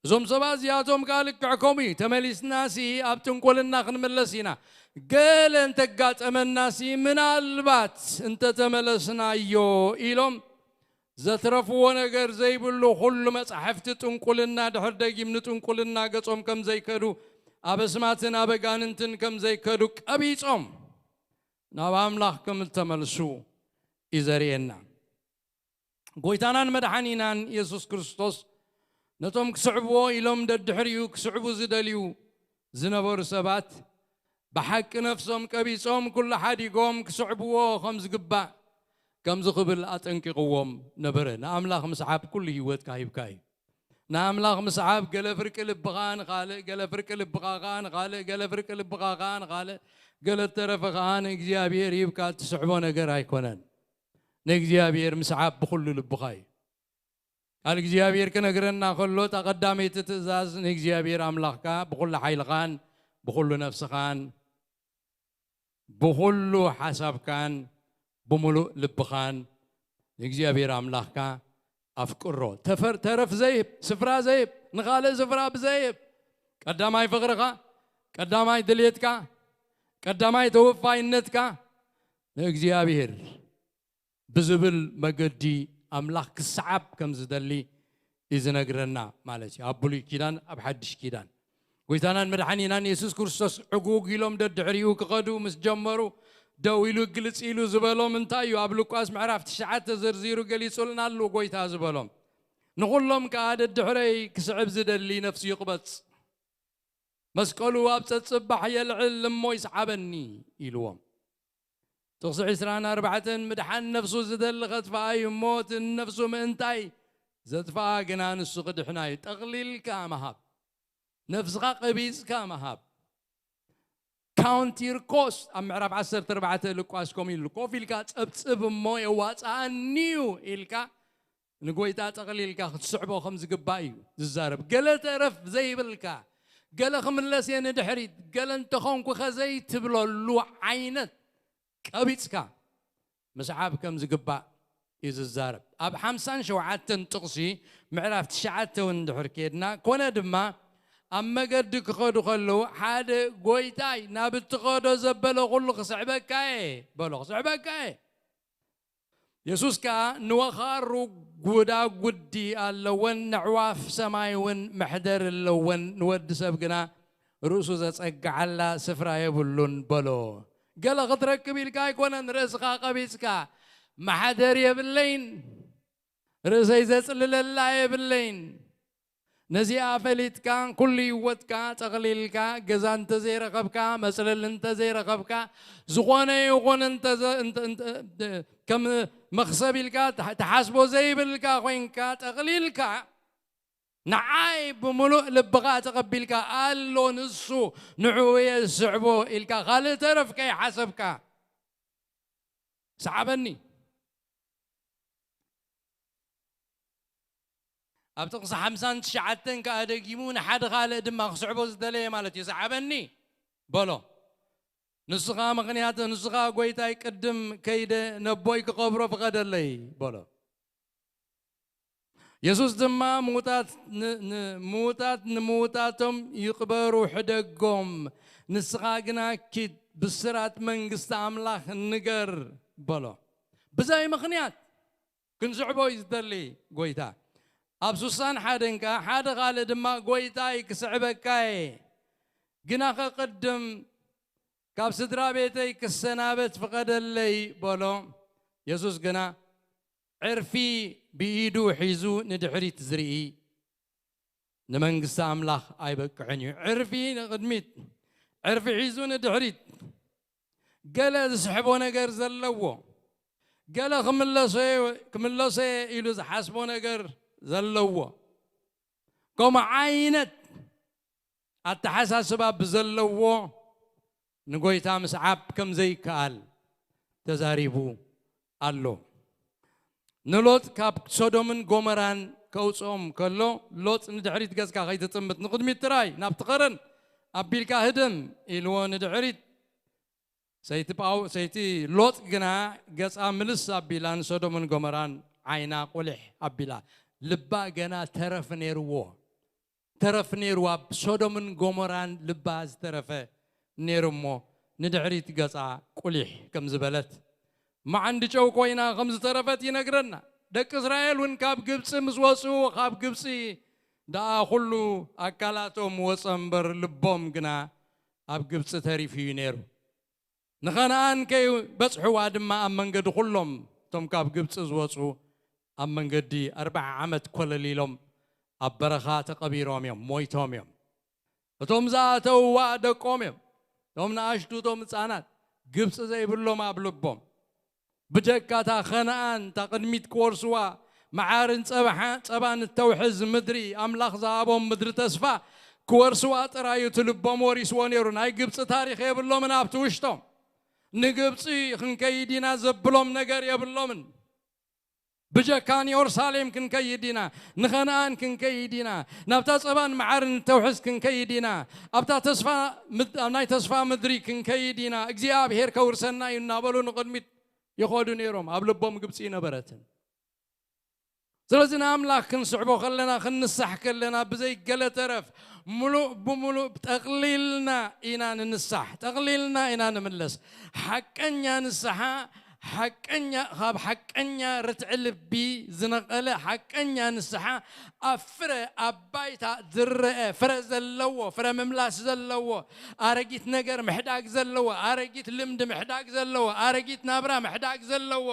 እዞም ሰባት እዚኣቶም ከኣ ልክዕ ከምኡ እዩ። ተመሊስናሲ ኣብ ጥንቁልና ክንምለስ ኢና። ገለ እንተጋጠመናሲ ምናልባት እንተተመለስናዮ ኢሎም ዘትረፍዎ ነገር ዘይብሉ ኩሉ መጻሕፍቲ ጥንቁልና ድሕር ደጊም ንጥንቁልና ገጾም ከም ዘይከዱ ኣብ ኣስማትን ኣብ ኣጋንንትን ከም ዘይከዱ ቀቢጾም ናብ ኣምላኽ ከም እተመልሱ እዩ ዘርእየና። ጎይታናን መድሓኒናን የሱስ ክርስቶስ ነቶም ክስዕብዎ ኢሎም ደድሕሪኡ ክስዕቡ ዝደልዩ ዝነበሩ ሰባት ብሓቂ ነፍሶም ቀቢጾም ኩሉ ሓዲጎም ክስዕብዎ ከም ዝግባእ ከምዚ ክብል ኣጠንቂቕዎም ነበረ። ንኣምላኽ ምስዓብ ኩሉ ህይወትካ ሂብካ እዩ። ንኣምላኽ ምስዓብ ገለ ፍርቂ ልብኻ ንኻልእ፣ ገለ ፍርቂ ልብኻ ኸኣ ንኻልእ፣ ገለ ፍርቂ ልብኻ ኸኣ ንኻልእ፣ ገለ እተረፈ ኸኣ ንእግዚኣብሔር ሂብካ እትስዕቦ ነገር ኣይኮነን። ንእግዚኣብሔር ምስዓብ ብኹሉ ልብኻ እዩ። ቃል እግዚኣብሔር ክነግረና ከሎ፣ እታ ቀዳመይቲ ትእዛዝ ንእግዚኣብሔር ኣምላኽካ ብኹሉ ሓይልኻን ብኹሉ ነፍስኻን ብኹሉ ሓሳብካን ብምሉእ ልብኻን ንእግዚኣብሔር ኣምላኽካ ኣፍቅሮ። ተፈር-፣ ተረፍ ዘይህብ፣ ስፍራ ዘይህብ፣ ንኻልእ ስፍራ ብዘይህብ፣ ቀዳማይ ፍቕርኻ፣ ቀዳማይ ድልየትካ፣ ቀዳማይ ተወፋይነትካ ንእግዚኣብሔር ብዝብል መገዲ ኣምላኽ ክሰዓብ ከም ዝደሊ እዩ ዝነግረና ማለት እዩ። ኣብ ብሉይ ኪዳን፣ ኣብ ሓድሽ ኪዳን። ጎይታናን መድሓኒናን የሱስ ክርስቶስ ዕጉግ ኢሎም ደድሕሪኡ ክኸዱ ምስ ጀመሩ፣ ደው ኢሉ ግልጽ ኢሉ ዝበሎም እንታይ እዩ? ኣብ ሉቃስ ምዕራፍ ትሽዓተ ዘርዚሩ ገሊጹልና ኣሎ። ጎይታ ዝበሎም፣ ንኹሎም ከኣ ደድሕረይ ክስዕብ ዝደሊ ነፍሱ ይቕበጽ፣ መስቀሉ ኣብ ጸጽባሕ የልዕል እሞ ይስዓበኒ ኢልዎም። ጥቕሲ ዕስራን ኣርባዕተን፣ ምድሓን ነፍሱ ዝደሊ ኸጥፍኣ እዩ እሞ፣ እቲ ንነፍሱ ምእንታይ ዘጥፍኣ ግና ንሱ ክድሕና እዩ። ጠቕሊልካ ምሃብ፣ ነፍስኻ ቀቢጽካ ምሃብ። ካውንት ዩር ኮስት፣ ኣብ ምዕራፍ ዓሰርተ ኣርባዕተ ሉቃስ ከምኡ ኢሉ፣ ኮፍ ኢልካ ጸብጽብ እሞ የዋጽኣኒ እዩ ኢልካ ንጎይታ ጠቕሊልካ ክትስዕቦ ከም ዝግባእ እዩ ዝዛረብ። ገለ ተረፍ ዘይብልካ፣ ገለ ክምለስ እየ ንድሕሪት፣ ገለ እንተኾንኩ ኸ ዘይትብለሉ ዓይነት ቀቢጽካ ምስዓብ ከም ዝግባእ እዩ ዝዛረብ። ኣብ ሓምሳን ሸውዓተን ጥቕሲ ምዕራፍ ትሽዓተ እውን እንድሕር ከድና፣ ኮነ ድማ ኣብ መገዲ ክኸዱ ከለዉ ሓደ ጎይታይ ናብ እትኸዶ ዘበለ ኩሉ ክስዕበካ እየ በሎ። ክስዕበካ እየ። የሱስ ከኣ ንወኻሩ ጉዳጉዲ ኣለወን፣ ነዕዋፍ ሰማይ እውን መሕደር ኣለወን፣ ንወዲ ሰብ ግና ርእሱ ዘጸግዓላ ስፍራ የብሉን በሎ። ገለ ክትረክብ ኢልካ ኣይኮነን ርእስኻ ቀቢጽካ፣ መሓደር የብለይን፣ ርእሰይ ዘጽልለላ የብለይን። ነዚኣ ፈሊጥካ ኩሉ ህይወትካ ጠቕሊልካ፣ ገዛ እንተዘይረኸብካ፣ መጽለሊ እንተዘይረኸብካ፣ ዝኾነ ይኹን እንተ-፣ እንተ-፣ እንተ-፣ ከም መኽሰብ ኢልካ ትሓ-፣ ትሓስቦ ዘይብልካ ኮይንካ፣ ጠቕሊልካ ንዓይ ብምሉእ ልብኻ ተቐቢልካ፣ ኣሎ ንሱ፣ ንዕኡ እየ ዝስዕቦ ኢልካ፣ ካልእ ተረፍ ከይሓሰብካ፣ ሰዓበኒ። ኣብ ጥቕሲ ሓምሳን ትሽዓተን ከኣ ደጊሙ፣ ንሓደ ካልእ ድማ ክስዕቦ ዝደለየ ማለት እዩ፣ ሰዓበኒ በሎ። ንሱ ኸኣ ምኽንያት፣ ንሱ ኸኣ፣ ጎይታይ፣ ቅድም ከይደ ነቦይ ክቐብሮ ፍቐደለይ በሎ። የሱስ ድማ፣ ምዉታት ን-፣ ን-፣ ምዉታት ንምዉታቶም ይቕበሩ፣ ሕደጎም፣ ንስኻ ግና ኪድ፣ ብስራት መንግስቲ ኣምላኽ ንገር በሎ። ብዘይ ምኽንያት ክንስዕቦ እዩ ዝደሊ ጎይታ። ኣብ ሱሳን ሓደን ከኣ ሓደ ካልእ ድማ፣ ጎይታይ፣ ክስዕበካ እየ፣ ግና ኸቕድም ካብ ስድራ ቤተይ ክሰናበት ፍቐደለይ በሎ። የሱስ ግና፣ ዕርፊ ብኢዱ ሒዙ ንድሕሪት ዝርኢ ንመንግስቲ ኣምላኽ ኣይበቅዕን እዩ። ዕርፊ ንቕድሚት፣ ዕርፊ ሒዙ ንድሕሪት። ገለ ዝስሕቦ ነገር ዘለዎ፣ ገለ ክምለሶ እየ ኢሉ ዝሓስቦ ነገር ዘለዎ፣ ከምኡ ዓይነት ኣተሓሳስባ ብዘለዎ ንጎይታ ምስዓብ ከም ዘይከኣል ተዛሪቡ ኣሎ። ንሎጥ ካብ ሶዶምን ጎመራን ከውፅኦም ከሎ፣ ሎጥ ንድሕሪት ገጽካ ከይትጥምት፣ ንቕድሚት ጥራይ ናብቲ ኸረን ኣቢልካ ህደም ኢልዎ። ንድሕሪት ሰይቲ ጳው-፣ ሰይቲ ሎጥ ግና ገጻ ምልስ ኣቢላ ንሶዶምን ጎመራን ዓይና ቁሊሕ ኣቢላ። ልባ ገና ተረፍ ነይርዎ። ተረፍ ነይሩ፣ ኣብ ሶዶምን ጎሞራን ልባ ዝተረፈ ነይሩ እሞ፣ ንድሕሪት ገጻ ቁሊሕ ከም ዝበለት፣ መዓንዲ ጨው ኮይና ከም ዝተረፈት ይነግረና። ደቂ እስራኤል እውን ካብ ግብጺ ምስ ወጹ፣ ካብ ግብጺ ደኣ ኩሉ ኣካላቶም ወጸ እምበር፣ ልቦም ግና ኣብ ግብጺ ተሪፉ እዩ ነይሩ። ንኸነኣን ከይበጽሕዋ ድማ ኣብ መንገዲ ኩሎም እቶም ካብ ግብጺ ዝወጹ ኣብ መንገዲ ኣርብዓ ዓመት ኮለል ኢሎም ኣብ በረኻ ተቐቢሮም እዮም፣ ሞይቶም እዮም። እቶም ዝኣተውዋ ደቆም እዮም፣ እቶም ንኣሽቱ፣ እቶም ህጻናት፣ ግብጺ ዘይብሎም ኣብ ልቦም። ብጀካ እታ ኸነኣን፣ እታ ቅድሚት ክወርሱዋ፣ መዓርን ጸባሓ-፣ ጸባን እተውሕዝ ምድሪ፣ ኣምላኽ ዝሃቦም ምድሪ ተስፋ ክወርሱዋ ጥራይ እዩ እቲ ልቦም ወሪስዎ ነይሩ። ናይ ግብጺ ታሪኽ የብሎምን ኣብቲ ውሽጦም። ንግብጺ ክንከይድ ኢና ዘብሎም ነገር የብሎምን። ብጀካ ንየሩሳሌም ክንከይድ ኢና፣ ንኸነኣን ክንከይድ ኢና፣ ናብታ ጸባን መዓርን እተውሕዝ ክንከይድ ኢና፣ ኣብታ ተስፋ ምድ-፣ ኣብ ናይ ተስፋ ምድሪ ክንከይድ ኢና፣ እግዚኣብሄር ከውርሰና እዩ እናበሉ ንቕድሚት ይኸዱ ነይሮም። ኣብ ልቦም ግብጺ ነበረትን። ስለዚ ንኣምላኽ ክንስዕቦ ከለና፣ ክንንሳሕ ከለና፣ ብዘይ ገለ ተረፍ፣ ምሉእ ብምሉእ ጠቕሊልና ኢና ንንሳሕ፣ ጠቕሊልና ኢና ንምለስ። ሓቀኛ ንስሓ፣ ሓቀኛ፣ ካብ ሓቀኛ ርትዒ ልቢ ዝነቐለ ሓቀኛ ንስሓ፣ ኣብ ፍረ፣ ኣብ ባይታ ዝረአ ፍረ ዘለዎ፣ ፍረ ምምላስ ዘለዎ፣ ኣረጊት ነገር ምሕዳግ ዘለዎ፣ ኣረጊት ልምዲ ምሕዳግ ዘለዎ፣ ኣረጊት ናብራ ምሕዳግ ዘለዎ፣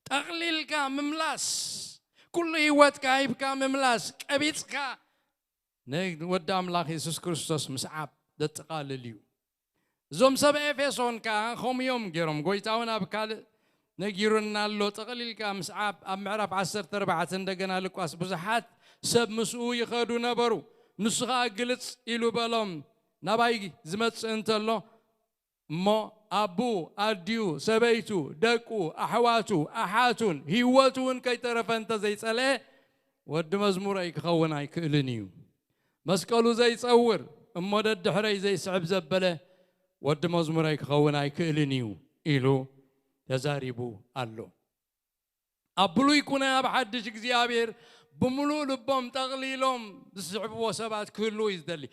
ጠቕሊልካ ምምላስ፣ ኩሉ ህይወትካ ሂብካ ምምላስ፣ ቀቢጽካ ንወዲ ኣምላኽ የሱስ ክርስቶስ ምስዓብ ዘጠቓልል እዩ። እዞም ሰብ ኤፌሶን ከኣ ከምኡ እዮም ገይሮም። ጎይታ እውን ኣብ ካልእ ነጊሩና ኣሎ። ጠቕሊልካ ምስዓብ ኣብ ምዕራፍ ዓሰርተ ኣርባዕተ እንደገና ሉቃስ፣ ብዙሓት ሰብ ምስኡ ይኸዱ ነበሩ። ንሱ ኸኣ ግልጽ ኢሉ በሎም፣ ናባይ ዝመጽእ እንተሎ፣ እሞ ኣቡ፣ ኣዲኡ፣ ሰበይቱ፣ ደቁ፣ ኣሕዋቱ፣ ኣሓቱን ህይወቱ እውን ከይተረፈ እንተ ዘይጸልአ፣ ወዲ መዝሙረይ ክኸውን ኣይክእልን እዩ። መስቀሉ ዘይጸውር እሞ ደድሕረይ ዘይስዕብ ዘበለ፣ ወዲ መዝሙረይ ክኸውን ኣይክእልን እዩ ኢሉ ተዛሪቡ ኣሎ። ኣብ ብሉይ ኩነ ኣብ ሓድሽ እግዚኣብሔር ብምሉእ ልቦም ጠቕሊሎም ዝስዕብዎ ሰባት ክህልዉ እዩ ዝደሊ።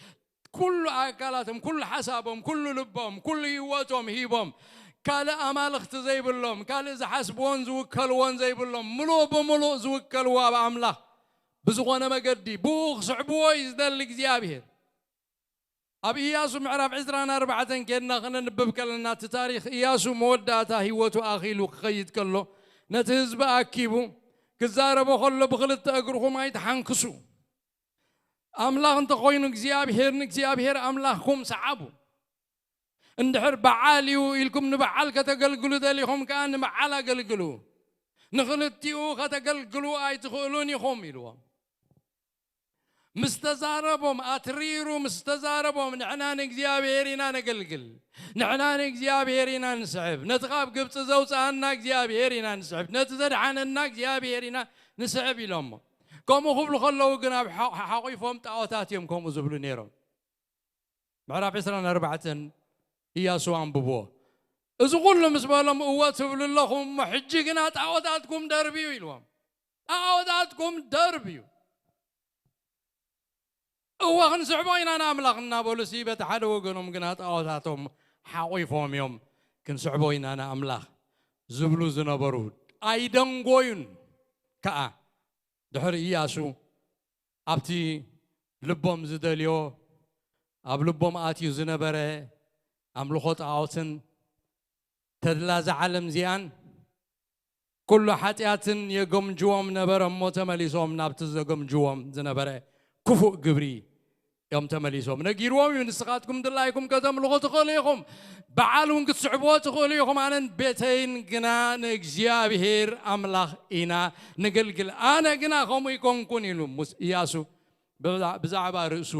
ኩሉ ኣካላቶም፣ ኩሉ ሓሳቦም፣ ኩሉ ልቦም፣ ኩሉ ህይወቶም ሂቦም፣ ካልእ ኣማልኽቲ ዘይብሎም፣ ካልእ ዝሓስብዎን ዝውከልዎን ዘይብሎም፣ ምሉእ ብምሉእ ዝውከልዎ ኣብ ኣምላኽ ብዝኾነ መገዲ ብኡ ክስዕብዎ እዩ ዝደሊ እግዚኣብሔር። ኣብ ኢያሱ ምዕራፍ ዕስራን ኣርባዕተን ኬድና ከነንብብ ከለና፣ እቲ ታሪኽ ኢያሱ መወዳእታ ህይወቱ ኣኺሉ ክኸይድ ከሎ፣ ነቲ ህዝቢ ኣኪቡ ክዛረቦ ከሎ፣ ብኽልተ እግርኹም ኣይትሓንክሱ። ኣምላኽ እንተኾይኑ እግዚኣብሔር፣ ንእግዚኣብሔር ኣምላኽኩም ሰዓቡ። እንድሕር በዓል እዩ ኢልኩም ንበዓል ከተገልግሉ ደሊኹም ከኣ ንበዓል ኣገልግሉ። ንኽልቲኡ ከተገልግሉ ኣይትኽእሉን ኢኹም ኢልዎም። ምስ ተዛረቦም፣ ኣትሪሩ ምስ ተዛረቦም፣ ንሕና ንእግዚኣብሔር ኢና ነገልግል፣ ንሕና ንእግዚኣብሔር ኢና ንስዕብ፣ ነቲ ካብ ግብጺ ዘውጽኣና እግዚኣብሔር ኢና ንስዕብ፣ ነቲ ዘድሓነና እግዚኣብሔር ኢና ንስዕብ ኢሎሞ። ከምኡ ክብሉ ከለዉ ግን ኣብ ሓ-፣ ሓቂፎም ጣዖታት እዮም ከምኡ ዝብሉ ነይሮም። ምዕራፍ ዕስራን ኣርባዕተን ኢያሱ ኣንብብዎ። እዚ ኩሉ ምስ በሎም፣ እወ ትብሉ ኣለኹም፣ እሞ ሕጂ ግና ጣዖታትኩም ደርብዩ ኢልዎም። ጣዖታትኩም ደርብዩ። እወ ክንስዕቦ ኢና ንኣምላኽ እናበሉ ሲ፣ በቲ ሓደ ወገኖም ግና ጣዖታቶም ሓቂፎም እዮም። ክንስዕቦ ኢና ንኣምላኽ ዝብሉ ዝነበሩ ኣይደንጎዩን ከኣ። ድሕሪ ኢያሱ ኣብቲ ልቦም ዝደልዮ፣ ኣብ ልቦም ኣትዩ ዝነበረ ኣምልኾ ጣዖትን ተድላ እዛ ዓለም እዚኣን ኩሉ ሓጢኣትን የገምጅዎም ነበረ እሞ፣ ተመሊሶም ናብቲ ዘገምጅዎም ዝነበረ ክፉእ ግብሪ እዮም ተመሊሶም። ነጊርዎም እዩ፣ "ንስኻትኩም ድላይኩም ከተምልኹ ትኽእሉ ኢኹም፣ በዓል እውን ክትስዕብዎ ትኽእሉ ኢኹም፣ ኣነን ቤተይን ግና ንእግዚኣብሔር ኣምላኽ ኢና ንገልግል፣ ኣነ ግና ከምኡ ይኮንኩን" ኢሉ ሙስ-፣ ኢያሱ ብዛ-፣ ብዛዕባ ርእሱ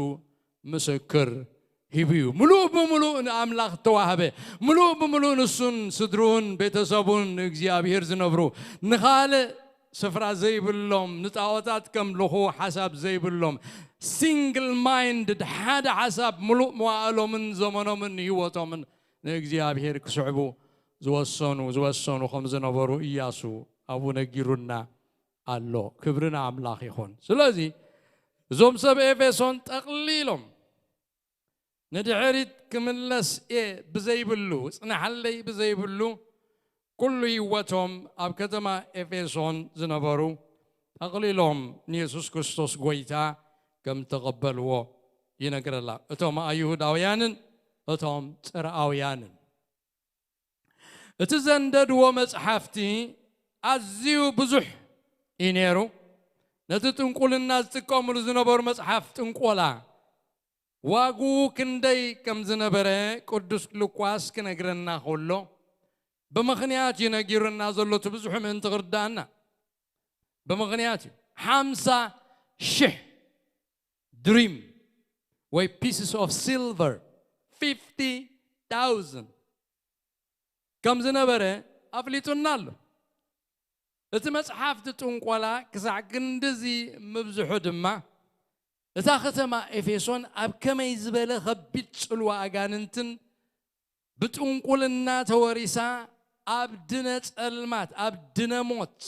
ምስክር ሂቡ እዩ። ምሉእ ብምሉእ ንኣምላኽ ተዋህበ። ምሉእ ብምሉእ ንሱን ስድርኡን ቤተሰቡን ንእግዚኣብሔር ዝነብሩ፣ ንኻልእ ስፍራ ዘይብሎም፣ ንጣዖታት ከምልኹ ሓሳብ ዘይብሎም፣ ሲንግል ማይንድድ፣ ሓደ ሓሳብ፣ ምሉእ መዋእሎምን ዘመኖምን ህይወቶምን ንእግዚኣብሔር ክስዕቡ ዝወሰኑ፣ ዝወሰኑ ከም ዝነበሩ ኢያሱ ኣብኡ ነጊሩና ኣሎ። ክብሪ ንኣምላኽ ይኹን። ስለዚ እዞም ሰብ ኤፌሶን ጠቕሊሎም ንድሕሪት ክምለስ እየ ብዘይብሉ፣ ጽናሓለይ ብዘይብሉ፣ ኩሉ ህይወቶም ኣብ ከተማ ኤፌሶን ዝነበሩ ጠቕሊሎም ንየሱስ ክርስቶስ ጎይታ ከም ተቐበልዎ ይነግረላ። እቶም ኣይሁዳውያንን እቶም ጽርኣውያንን። እቲ ዘንደድዎ መጽሓፍቲ ኣዝዩ ብዙሕ እዩ ነይሩ። ነቲ ጥንቁልና ዝጥቀምሉ ዝነበሩ መጽሓፍ ጥንቆላ ዋግኡ ክንደይ ከም ዝነበረ ቅዱስ ሉቃስ ክነግረና ከሎ፣ ብምኽንያት እዩ ነጊሩና ዘሎ፣ እቲ ብዙሑ ምእንቲ ክርዳእና። ብምኽንያት እዩ። ሓምሳ ሽሕ ድሪም ወይ pieces of silver፣ fifty thousand ከም ዝነበረ ኣፍሊጡና ኣሎ። እቲ መጽሓፍ እቲ ጥንቆላ ክሳዕ ክንድዚ ምብዝሑ ድማ፣ እታ ከተማ ኤፌሶን ኣብ ከመይ ዝበለ ከቢድ ጽልዋ ኣጋንንትን ብጥንቁልና ተወሪሳ፣ ኣብ ድነ ጸልማት፣ ኣብ ድነ ሞት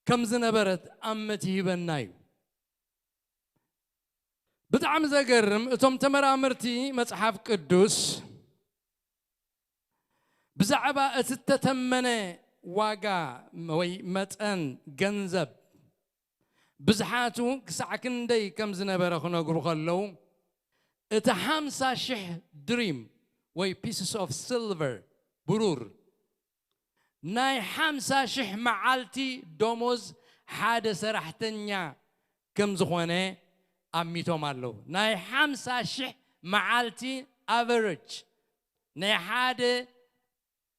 ከም ዝነበረት ኣመት ይህበና እዩ። ብጣዕሚ ዘገርም፣ እቶም ተመራመርቲ መጽሓፍ ቅዱስ ብዛዕባ እቲ እተተመነ ዋጋ ወይ መጠን ገንዘብ ብዝሓቱ ክሳዕ ክንደይ ከም ዝነበረ ክነግሩ ከለዉ፣ እቲ ሓምሳ ሽሕ ድሪም ወይ pieces of silver፣ ብሩር፣ ናይ ሓምሳ ሽሕ መዓልቲ ደሞዝ ሓደ ሰራሕተኛ ከም ዝኾነ ኣሚቶም ኣለዉ። ናይ ሓምሳ ሽሕ መዓልቲ ኣቨረጅ ናይ ሓደ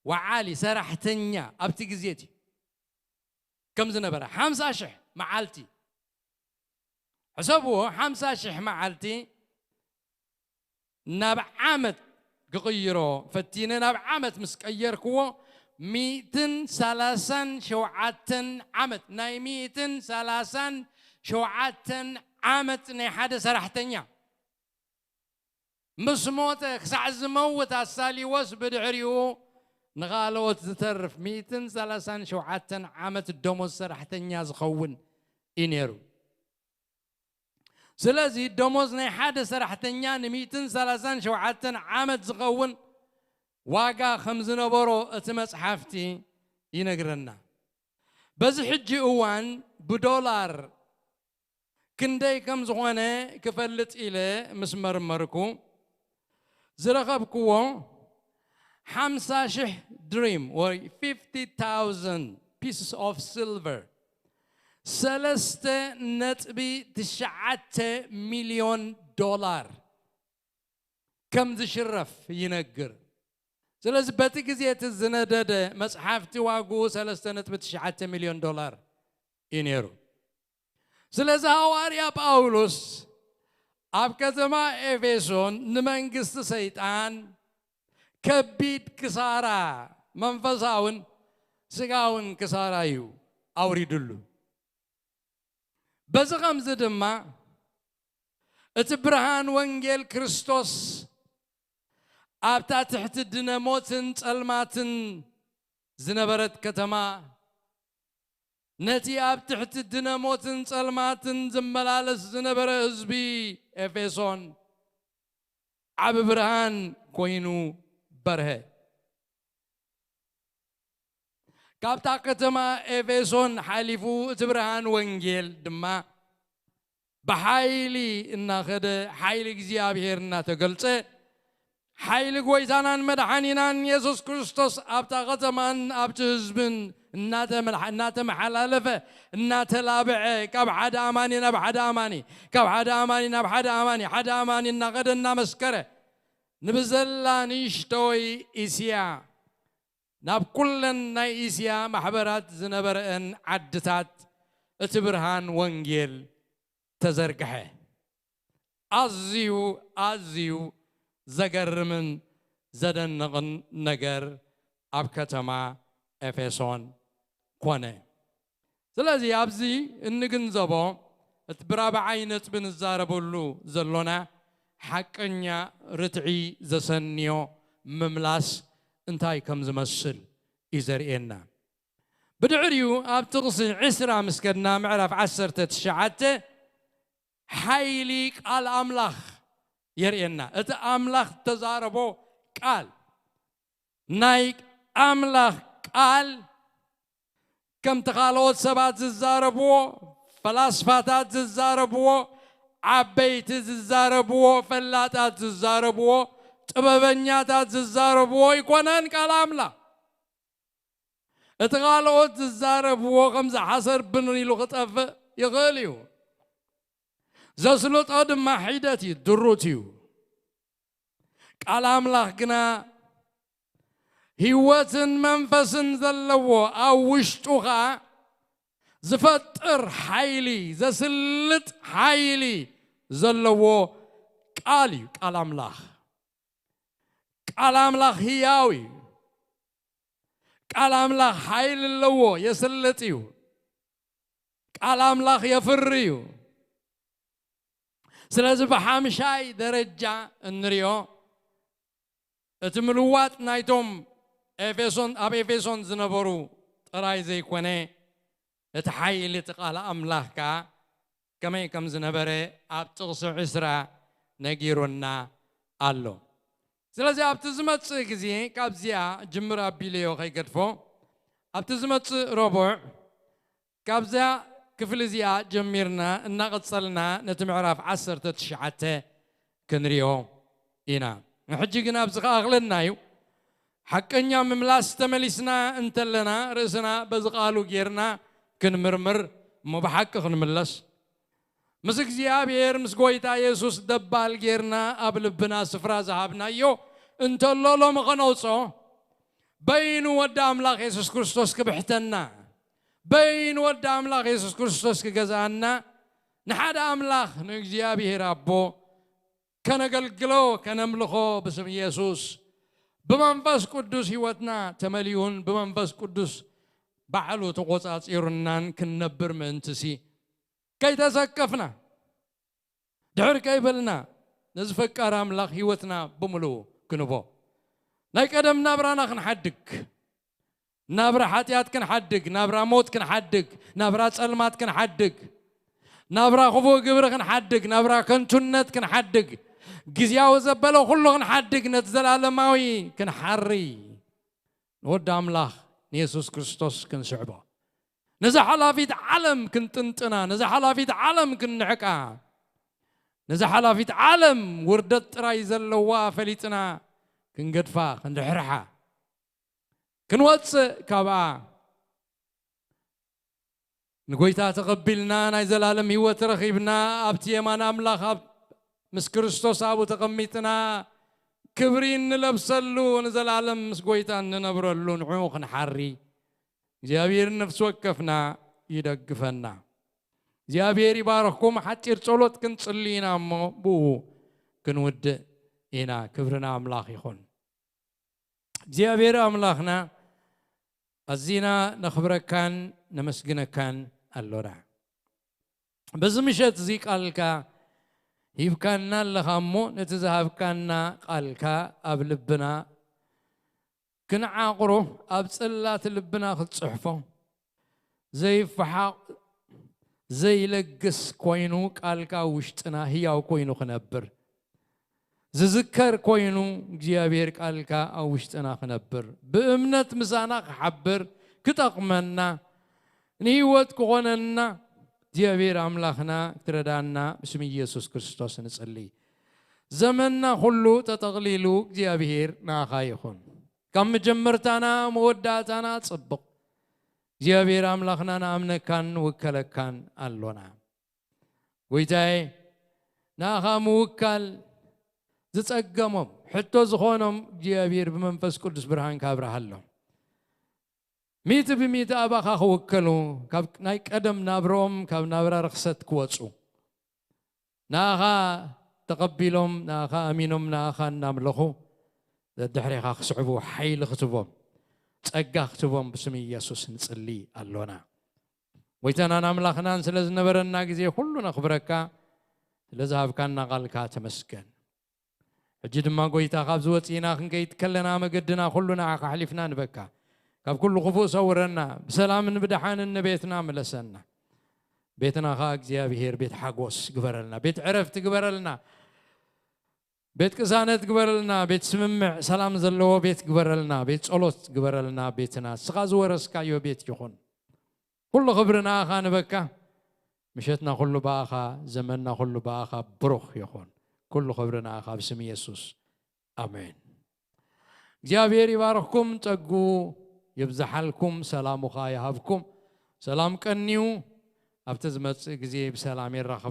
ወዓሊ ሰራሕተኛ ኣብቲ ግዜ እቲ ከም ዝነበረ፣ ሓምሳ ሽሕ መዓልቲ ሕሰብዎ። ሓምሳ ሽሕ መዓልቲ ናብ ዓመት ክቕይሮ ፈቲነ፣ ናብ ዓመት ምስ ቀየርክዎ፣ ሚእትን ሰላሳን ሸውዓተን ዓመት፣ ናይ ሚእትን ሰላሳን ሸውዓተን ዓመት ናይ ሓደ ሰራሕተኛ። ምስ ሞተ፣ ክሳዕ ዝመውት ኣሳሊዎስ፣ ብድሕሪኡ ንኻልኦት ዝተርፍ ሚእትን ሰላሳን ሸውዓተን ዓመት ደሞዝ ሰራሕተኛ ዝኸውን እዩ ነይሩ። ስለዚ ደሞዝ ናይ ሓደ ሰራሕተኛ ንሚእትን ሰላሳን ሸውዓተን ዓመት ዝኸውን ዋጋ ከም ዝነበሮ እቲ መጽሓፍቲ ይነግረና። በዚ ሕጂ እዋን ብዶላር ክንደይ ከም ዝኾነ ክፈልጥ ኢለ ምስ መርመርኩ፣ ዝረኸብክዎ ሓምሳ ሽሕ ድሪም ወይ fifty thousand pieces of silver፣ ሰለስተ ነጥቢ ትሽዓተ ሚልዮን ዶላር ከም ዝሽረፍ ይነግር። ስለዚ በቲ ግዜ እቲ ዝነደደ መጽሓፍቲ ዋግኡ ሰለስተ ነጥቢ ትሽዓተ ሚልዮን ዶላር እዩ ነይሩ። ስለዚ ሃዋርያ ጳውሎስ ኣብ ከተማ ኤፌሶን ንመንግስቲ ሰይጣን ከቢድ ክሳራ፣ መንፈሳውን ስጋውን ክሳራ እዩ ኣውሪድሉ። በዚ ኸምዚ ድማ እቲ ብርሃን ወንጌል ክርስቶስ ኣብታ ትሕቲ ድነ ሞትን ጸልማትን ዝነበረት ከተማ፣ ነቲ ኣብ ትሕቲ ድነ ሞትን ጸልማትን ዝመላለስ ዝነበረ ህዝቢ ኤፌሶን ዓቢ ብርሃን ኮይኑ በርሀ። ካብታ ከተማ ኤፌሶን ሓሊፉ እቲ ብርሃን ወንጌል ድማ ብሓይሊ እናኸደ፣ ሓይሊ እግዚኣብሔር እናተገልጸ፣ ሓይሊ ጎይታናን መድሓኒናን የሱስ ክርስቶስ ኣብታ ከተማን ኣብቲ ህዝብን እናተመልሓ-፣ እናተመሓላለፈ፣ እናተላብዐ፣ ካብ ሓደ ኣማኒ ናብ ሓደ ኣማኒ፣ ካብ ሓደ ኣማኒ ናብ ሓደ ኣማኒ፣ ሓደ ኣማኒ እናኸደ እናመስከረ፣ ንብዘላ ንእሽቶይ እስያ፣ ናብ ኩለን ናይ እስያ ማሕበራት ዝነበረአን ዓድታት እቲ ብርሃን ወንጌል ተዘርግሐ። ኣዝዩ፣ ኣዝዩ ዘገርምን ዘደንቕን ነገር ኣብ ከተማ ኤፌሶን ኮነ። ስለዚ ኣብዚ እንግንዘቦ፣ እቲ ብራብዓይ ነጥቢ ንዛረበሉ ዘሎና፣ ሓቀኛ ርትዒ ዘሰንዮ ምምላስ እንታይ ከም ዝመስል እዩ ዘርእየና። ብድሕሪኡ ኣብ ጥቕሲ ዕስራ ምስ ከድና፣ ምዕራፍ ዓሰርተ ትሽዓተ፣ ሓይሊ ቃል ኣምላኽ የርእየና። እቲ ኣምላኽ ተዛረቦ ቃል፣ ናይ ኣምላኽ ቃል፣ ከምቲ ካልኦት ሰባት ዝዛረብዎ፣ ፈላስፋታት ዝዛረብዎ፣ ዓበይቲ ዝዛረብዎ፣ ፈላጣት ዝዛረብዎ፣ ጥበበኛታት ዝዛረብዎ ኣይኮነን ቃል ኣምላኽ። እቲ ካልኦት ዝዛረብዎ ከምዚ ሓሰር ብን ኢሉ ክጠፍእ ይኽእል እዩ። ዘስልጦ ድማ ሒደት እዩ፣ ድሩት እዩ። ቃል ኣምላኽ ግና ህይወትን መንፈስን ዘለዎ፣ ኣብ ውሽጡ ኸኣ ዝፈጥር ሓይሊ፣ ዘስልጥ ሓይሊ ዘለዎ ቃል እዩ ቃል ኣምላኽ። ቃል ኣምላኽ ህያው እዩ። ቃል ኣምላኽ ሓይሊ ኣለዎ፣ የስልጥ እዩ። ቃል ኣምላኽ የፍሪ እዩ። ስለዚ ብሓምሻይ ደረጃ እንሪኦ፣ እቲ ምልዋጥ ናይቶም ኤፌሶን፣ ኣብ ኤፌሶን ዝነበሩ ጥራይ ዘይኮነ፣ እቲ ሓይሊ እቲ ቃል ኣምላኽ ከኣ ከመይ ከም ዝነበረ ኣብ ጥቕሲ ዕስራ ነጊሩና ኣሎ። ስለዚ ኣብቲ ዝመጽእ ግዜ ካብዚኣ ጅምር ኣቢለዮ ከይገድፎ፣ ኣብቲ ዝመጽእ ረቡዕ ካብዛ ክፍሊ እዚኣ ጀሚርና እናቐጸልና ነቲ ምዕራፍ ዓሰርተ ትሽዓተ ክንሪኦ ኢና። ንሕጂ ግን ኣብዚ ክኣኽለና እዩ። ሓቀኛ ምምላስ ተመሊስና እንተለና ርእስና በዚ ቃሉ ጌርና ክንምርምር እሞ ብሓቂ ክንምለስ፣ ምስ እግዚኣብሔር ምስ ጎይታ የሱስ ደባል ጌርና ኣብ ልብና ስፍራ ዝሃብናዮ እንተሎ ሎሚ ኸነውጾ፣ በይኑ ወዲ ኣምላኽ የሱስ ክርስቶስ ክብሕተና፣ በይኑ ወዲ ኣምላኽ የሱስ ክርስቶስ ክገዝኣና፣ ንሓደ ኣምላኽ ንእግዚኣብሔር ኣቦ ከነገልግሎ፣ ከነምልኾ ብስም የሱስ፣ ብመንፈስ ቅዱስ ህይወትና ተመሊኡን ብመንፈስ ቅዱስ ባዕሉ ተቖጻጺሩናን ክንነብር ምእንትሲ፣ ከይተሰከፍና፣ ድሕር ከይበልና፣ ነዚ ፈቃር ኣምላኽ ህይወትና ብምሉኡ ክንቦ። ናይ ቀደም ናብራና ክንሓድግ፣ ናብራ ሓጢኣት ክንሓድግ፣ ናብራ ሞት ክንሓድግ፣ ናብራ ጸልማት ክንሓድግ፣ ናብራ ክፉእ ግብሪ ክንሓድግ፣ ናብራ ከንቱነት ክንሓድግ፣ ግዝያዊ ዘበለ ኩሉ ክንሓድግ፣ ነቲ ዘላለማዊ ክንሓሪ፣ ንወዲ ኣምላኽ ንየሱስ ክርስቶስ ክንስዕቦ። ነዛ ሓላፊት ዓለም ክንጥንጥና፣ ነዛ ሓላፊት ዓለም ክንንዕቃ፣ ነዛ ሓላፊት ዓለም ውርደት ጥራይ ዘለዋ ፈሊጥና ክንገድፋ፣ ክንድሕርሓ፣ ክንወጽእ ካብኣ፣ ንጎይታ ተቐቢልና ናይ ዘላለም ህይወት ረኺብና፣ ኣብቲ የማን ኣምላኽ ኣብ፣ ምስ ክርስቶስ ኣብኡ ተቐሚጥና፣ ክብሪ እንለብሰሉ፣ ንዘላለም ምስ ጎይታ እንነብረሉ፣ ንዕኡ ክንሓሪ፣ እግዚኣብሔር ነፍሲ ወከፍና ይደግፈና። እግዚኣብሔር ይባርኽኩም። ሓጺር ጸሎት ክንጽሊ ኢና እሞ ብኡ ክንውድእ ኢና። ክብሪ ንኣምላኽ ይኹን። እግዚኣብሔር ኣምላኽና፣ ኣዚና ነኽብረካን ነመስግነካን ኣሎና። በዚ ምሸት እዚ ቃልካ ሂብካና ኣለኻ እሞ፣ ነቲ ዝሃብካና ቃልካ ኣብ ልብና ክንዓቕሮ፣ ኣብ ጽላት ልብና ክትጽሕፎ፣ ዘይፈሓቕ ዘይለግስ ኮይኑ፣ ቃልካ ኣብ ውሽጥና ህያው ኮይኑ ክነብር፣ ዝዝከር ኮይኑ፣ እግዚኣብሔር ቃልካ ኣብ ውሽጥና ክነብር፣ ብእምነት ምሳና ክሓብር፣ ክጠቕመና፣ ንህይወት ክኾነና፣ እግዚኣብሔር ኣምላኽና ክትረዳና ብስም ኢየሱስ ክርስቶስ ንጽሊ። ዘመንና ኩሉ ተጠቕሊሉ እግዚኣብሔር ንኣኻ ይኹን። ካብ መጀመርታና መወዳእታና ጽብቕ። እግዚኣብሔር ኣምላኽና ንኣምነካን ንውከለካን ኣሎና። ጎይታዬ፣ ንኣኻ ምውካል ዝጸገሞም፣ ሕቶ ዝኾኖም እግዚኣብሔር ብመንፈስ ቅዱስ ብርሃንካ ኣብርሃሎም። ሚእቲ ብሚእቲ ኣባኻ ክውከሉ፣ ካብ ናይ ቀደም ናብርኦም፣ ካብ ናብራ ርኽሰት ክወጹ፣ ንኣኻ ተቐቢሎም፣ ንኣኻ ኣሚኖም፣ ንኣኻ እናምለኹ ደድሕሬኻ ክስዕቡ ሓይሊ ክትቦም፣ ጸጋ ክትቦም ብስም ኢየሱስ ንጽሊ ኣሎና። ጎይታናን ኣምላኽናን ስለ ዝነበረና ግዜ ኩሉ ነኽብረካ፣ ስለ ዝሃብካና ቃልካ ተመስገን። ሕጂ ድማ ጎይታ ካብዚ ወጺእና ክንከይድ ከለና መገድና ኩሉ ንዓኻ ኣሕሊፍና ንበካ። ካብ ኩሉ ክፉእ ሰውረና፣ ብሰላምን ብደሓንን ንቤትና ምለሰና። ቤትና ኸኣ እግዚኣብሔር ቤት ሓጎስ ግበረልና፣ ቤት ዕረፍቲ ግበረልና፣ ቤት ቅሳነት ግበረልና፣ ቤት ስምምዕ ሰላም ዘለዎ ቤት ግበረልና፣ ቤት ጸሎት ግበረልና። ቤትና ንስኻ ዝወረስካዮ ቤት ይኹን። ኩሉ ክብሪ ንኣኻ ንበካ። ምሸትና ኩሉ ብኣኻ፣ ዘመንና ኩሉ ብኣኻ ብሩኽ ይኹን። ኩሉ ክብሪ ንኣኻ ብስም ኢየሱስ። ኣሜን። እግዚኣብሔር ይባርኽኩም፣ ጸጉ ይብዝሓልኩም፣ ሰላሙ ኸኣ ይሃብኩም። ሰላም ቀንዩ። ኣብቲ ዝመጽእ ግዜ ብሰላም የራኽብ።